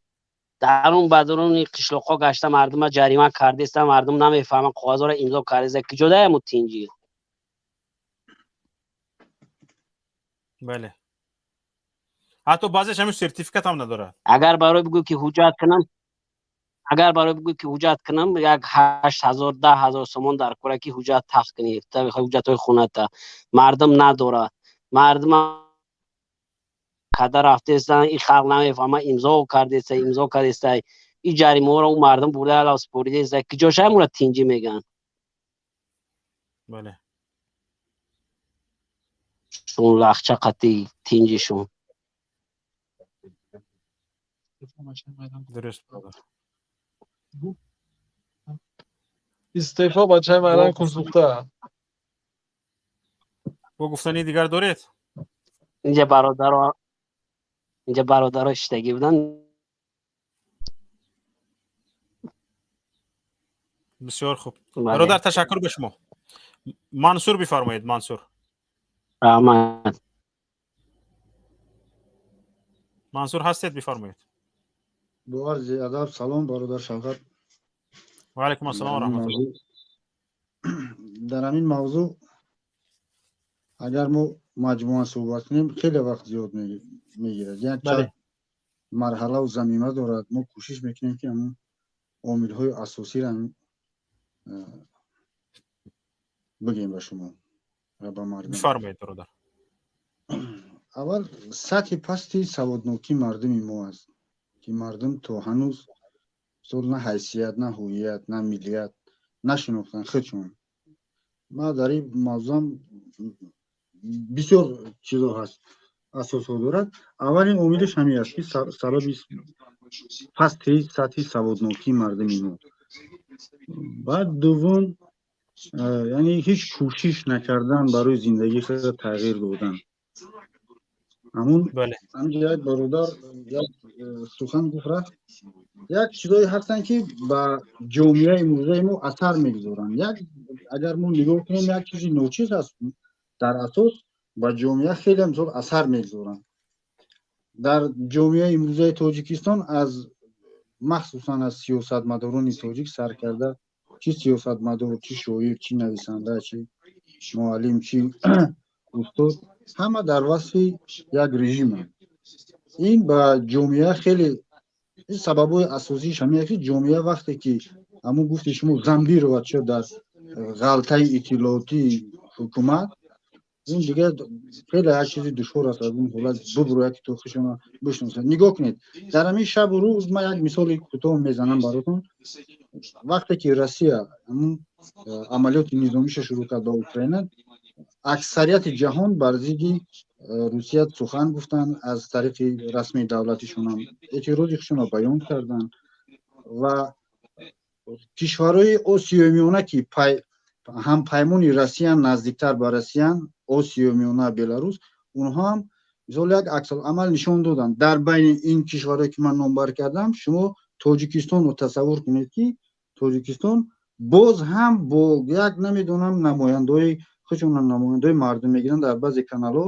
Дарун ба даруни қишлоқҳо гашта, мардума ҷарима кардеста, мардум намефаҳманд, коғазҳоро имзо кардеста. Киҷодаяму тинҷӣ? Бале, ҳатто баъзеш ҳамин сертификат ҳам надорад. Агар барои бигӯ, ки ҳуҷҷат кунам, агар барои бигӯ, ки ҳуҷҷат кунам, як 8000, 10 000 сомон дар кора, ки ҳуҷҷат тахт кунӣ, ҳуҷҷатҳои хоната. Мардум надора, мардум када рафтеста, ин халқ намефаҳма, имзо кардеста, имзо кардеста, ин ҷаримаҳоро ӯ мардум бурда алав супоридеста. Киҷошаямура тинҷӣ мегӯянд? Бале. Шун лахча қатӣ тинҷишун. Дуруст. Истеъфо, бачаи майрам кунсӯхта. Бо гуфтани дигар доред? Инҷа бародаро, инҷа бародаро шиштагӣ буданд. Бисёр хуб, бародар, ташаккур ба шумо. Мансур, бифармоед, Мансур. Раҳмат. Мансур ҳастед? Бифармоед. Бо арзи адаб салом, бародар Шавкат. Ва алайкум ассалом ва раҳматуллоҳ. Дар ҳамин мавзӯъ агар мо маҷмӯан суҳбат кунем, хеле вақт зиёд мегирад. Як чанд марҳалаву замима дорад. Мо кӯшиш мекунем, ки ҳамун омилҳои асосиро бигем ба шумо ва ба мардум. Бифармоед, бародар. Аввал, сатҳи пасти саводнокии мардуми мо аст, ки мардум то ҳанӯз мисол на ҳайсият, на ҳувият, на миллият нашинохтанд худшон. Ма дар ин мавзӯам бисёр чизо ҳаст, асосҳо дорад. Аввалин омилаш ҳамин аст, ки сабаби пасти сатҳи саводнокии мардуми мо. Баъд дуввум, яъне ҳеҷ кӯшиш накардан барои зиндагии худро тағйир додан. Ҳамун ҳамҷа як бародар як сухан гуфт, рафт. Як чизое ҳастанд, ки ба ҷомеаи имрӯзаи мо асар мегузоранд. Як агар мо нигоҳ кунем, як чизи ночиз аст, дар асос ба ҷомеа хеле мисол асар мегузоранд. Дар ҷомеаи имрӯзаи Тоҷикистон, аз махсусан аз сиёсатмадорони тоҷик сар карда, чӣ сиёсатмадор, чӣ шоир, чӣ нависанда, чӣ муаллим, чӣ устод, ҳама дар васфи як режиманд. Ин ба ҷомеа хеле сабабҳои асосиаш ҳамин ки ҷомеа вақте ки ҳамун гуфти шумо зомбировать шуд дар ғалтаи иттилоотии ҳукумат, ин дигар хеле як чизи душвор аст аз он ҳолат бубурӯяд, ки то худшона бишносад. Нигоҳ кунед, дар ҳамин шабу рӯз ман як мисоли кӯтоҳ мезанам баротон. Вақте ки Россия ҳамун амалиёти низомиша шурӯъ кард ба Украина, аксарияти ҷаҳон бар зидди Русия сухан гуфтанд, аз тариқи расмии давлатишонам эътирози худшонро баён карданд ва кишварҳои Осиёи Миёна, ки ҳампаймони Россиян, наздиктар ба Россиян, Осиёи Миёна, Беларус, онҳо ҳам мисол як аксуламал нишон доданд. Дар байни ин кишварҳое, ки ман номбар кардам, шумо Тоҷикистонро тасаввур кунед, ки Тоҷикистон боз ҳам бо як намедонам намояндаҳои худшонро намояндаҳои мардум мегиранд, дар баъзе каналҳо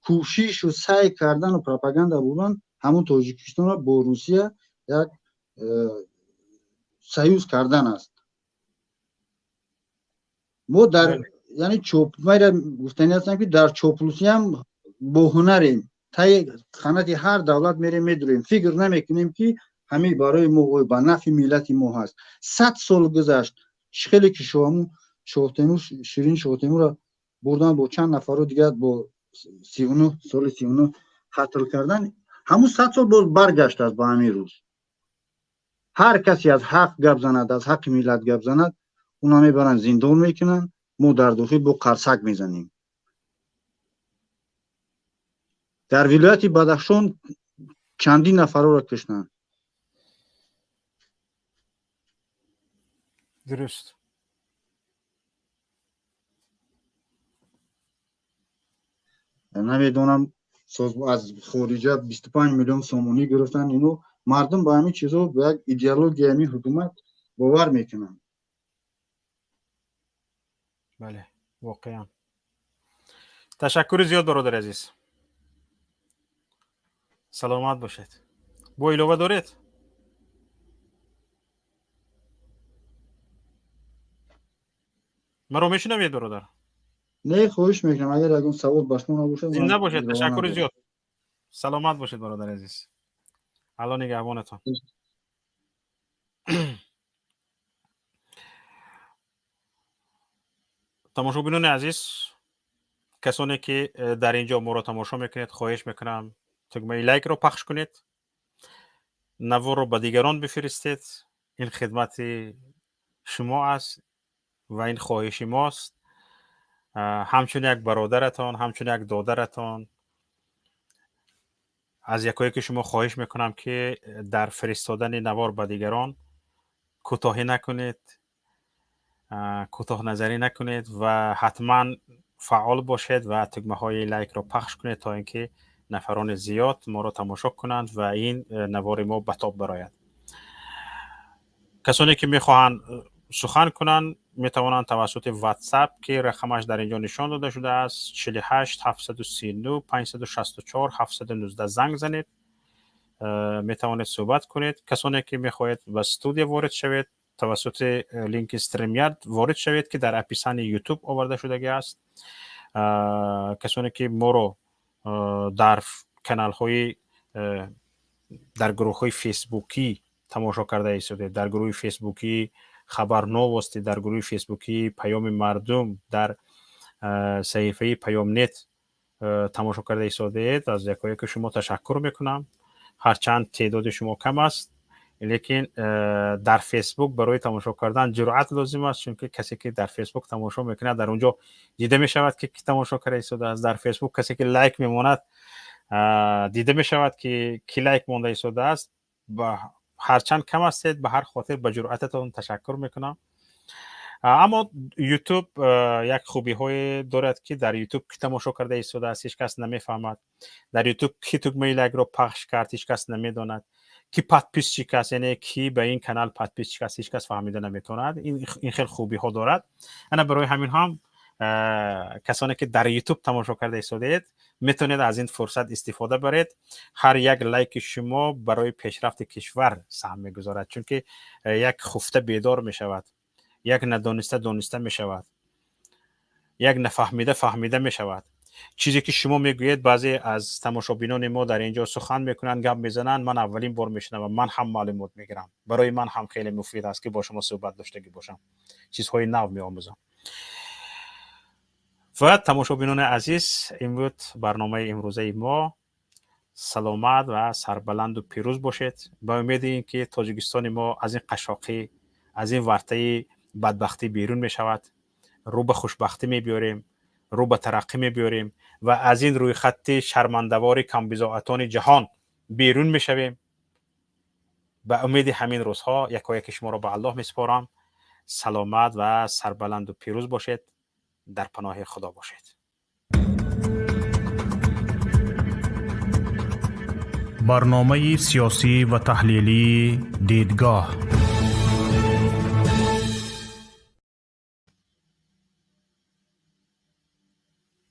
Кӯшишу саъй кардану пропаганда бурдан ҳамун Тоҷикистонро бо Русия як союз кардан аст. Мо дар, яъне, майра гуфтанӣ ҳастам, ки дар чоплусиам бо ҳунарем, таи қанати ҳар давлат мерем, медурем, фикр намекунем, ки ҳамин барои мо, ба нафъи миллати мо ҳаст. 100 сол гузашт, хеле ки шоҳамун Шоҳтемур, Ширин Шоҳтемурро бурдан бо чанд нафаро дигар, бо 39, соли 39 қатл кардан. Ҳамун 100 сол боз баргаштааст ба ҳамин рӯз. Ҳар касе аз ҳақ гап занад, аз ҳаққи миллат гап занад, уна мебаранд, зиндон мекунанд. Мо дар дохил бо қарсак мезанем. Дар вилояти Бадахшон чандин нафарро куштанд. Дуруст. Намедонам, аз хориҷа 25 миллион сомонӣ гирифтанд. Ино мардум ба ҳамин чизҳо, ба як идеологияи ҳамин ҳукумат бовар мекунанд. Бале, воқеан. Ташаккури зиёд, бародари азиз, саломат бошед. Бо илова доред? Маро мешунавед, бародар? Не, хоҳиш мекунам, агар ягон савол ба шумо набошад. Зинда бошед, ташаккури зиёд, саломат бошед, бародари азиз, Алло нигаҳбонатон. Тамошобинони азиз, касоне ки дар ин ҷо моро тамошо мекунед, хоҳиш мекунам, тугмаи лайкро пахш кунед, наворро ба дигарон бифиристед. Ин хидмати шумо аст ва ин хоҳиши мост. Ҳамчун як бародаратон, ҳамчун як додаратон, аз якояки шумо хоҳиш мекунам, ки дар фиристодани навор ба дигарон кӯтоҳӣ накунед, кӯтоҳназарӣ накунед ва ҳатман фаъол бошед ва тугмаҳои лайкро пахш кунед, то ин ки нафарони зиёд моро тамошо кунанд ва ин навори мо ба тоб барояд. Касоне ки мехоҳанд сухан кунанд, метавонанд тавассути WhatsApp, ки рақамаш дар ин ҷо нишон дода шудааст, 48 739 564 719, занг занед, метавонед суҳбат кунед. Касоне ки мехоҳед ба студия ворид шавед, тавассути линки StreamYard ворид шавед, ки дар описании YouTube оварда шудагӣ аст. Касоне ки моро дар каналҳои, дар гурӯҳҳои фейсбукӣ тамошо карда истодед, дар гурӯҳи фейсбукӣ Хабар Новости, дар гурӯҳи фейсбукӣ Паёми мардум, дар саҳифаи Паёмнет тамошо карда истодаед, аз якояки шумо ташаккур мекунам. Ҳарчанд теъдоди шумо кам аст, лекин дар Фейсбук барои тамошо кардан ҷуръат лозим аст, чунки касе ки дар Фейсбук тамошо мекунад, дар он ҷо дида мешавад, ки ки тамошо карда истодааст. Дар Фейсбук касе ки лайк мемонад, дида мешавад, ки ки лайк монда истодааст. Ҳарчанд кам ҳастед, ба ҳар хотир ба ҷуръататон ташаккур мекунам. Аммо Ютуб як хубиҳое дорад, ки дар Ютуб ки тамошо карда истодааст, ҳеҷ кас намефаҳмад. Дар Ютуб ки тугмаи лайкро пахш кард, ҳеҷ кас намедонад. Ки подписчик аст, яъне ки ба ин канал подписчик аст, ҳеҷ кас фаҳмида наметавонад. Ин хел хубиҳо дорад. Ана барои ҳамин ҳам касоне ки дар Ютуб тамошо карда истодаед, метавонед аз ин фурсат истифода баред. Ҳар як лайки шумо барои пешрафти кишвар саҳм мегузорад, чунки як хуфта бедор мешавад, як надониста дониста мешавад, як нафаҳмида фаҳмида мешавад. Чизе ки шумо мегӯед, баъзе аз тамошобинони мо дар ин ҷо сухан мекунанд, гап мезананд, ман аввалин бор мешунавам, ман ҳам маълумот мегирам. Барои ман ҳам хеле муфид аст, ки бо шумо суҳбат доштагӣ бошам, чизҳои нав меомӯзам. Ва тамошобинони азиз, ин буд барномаи имрӯзаи мо. Саломат ва сарбаланду пирӯз бошед. Ба умеди ин ки Тоҷикистони мо аз ин қашшоқӣ, аз ин вартаи бадбахтӣ берун мешавад, рӯ ба хушбахтӣ мебиёрем, рӯ ба тараққӣ мебиёрем ва аз ин рӯйхатти шармандавори камбизоатони ҷаҳон берун мешавем. Ба умеди ҳамин рӯзҳо якояки шуморо ба Аллоҳ месупорам. Саломат ва сарбаланду пирӯз бошед, дар паноҳи Худо бошед. Барномаи сиёсӣ ва таҳлилии «Дидгоҳ».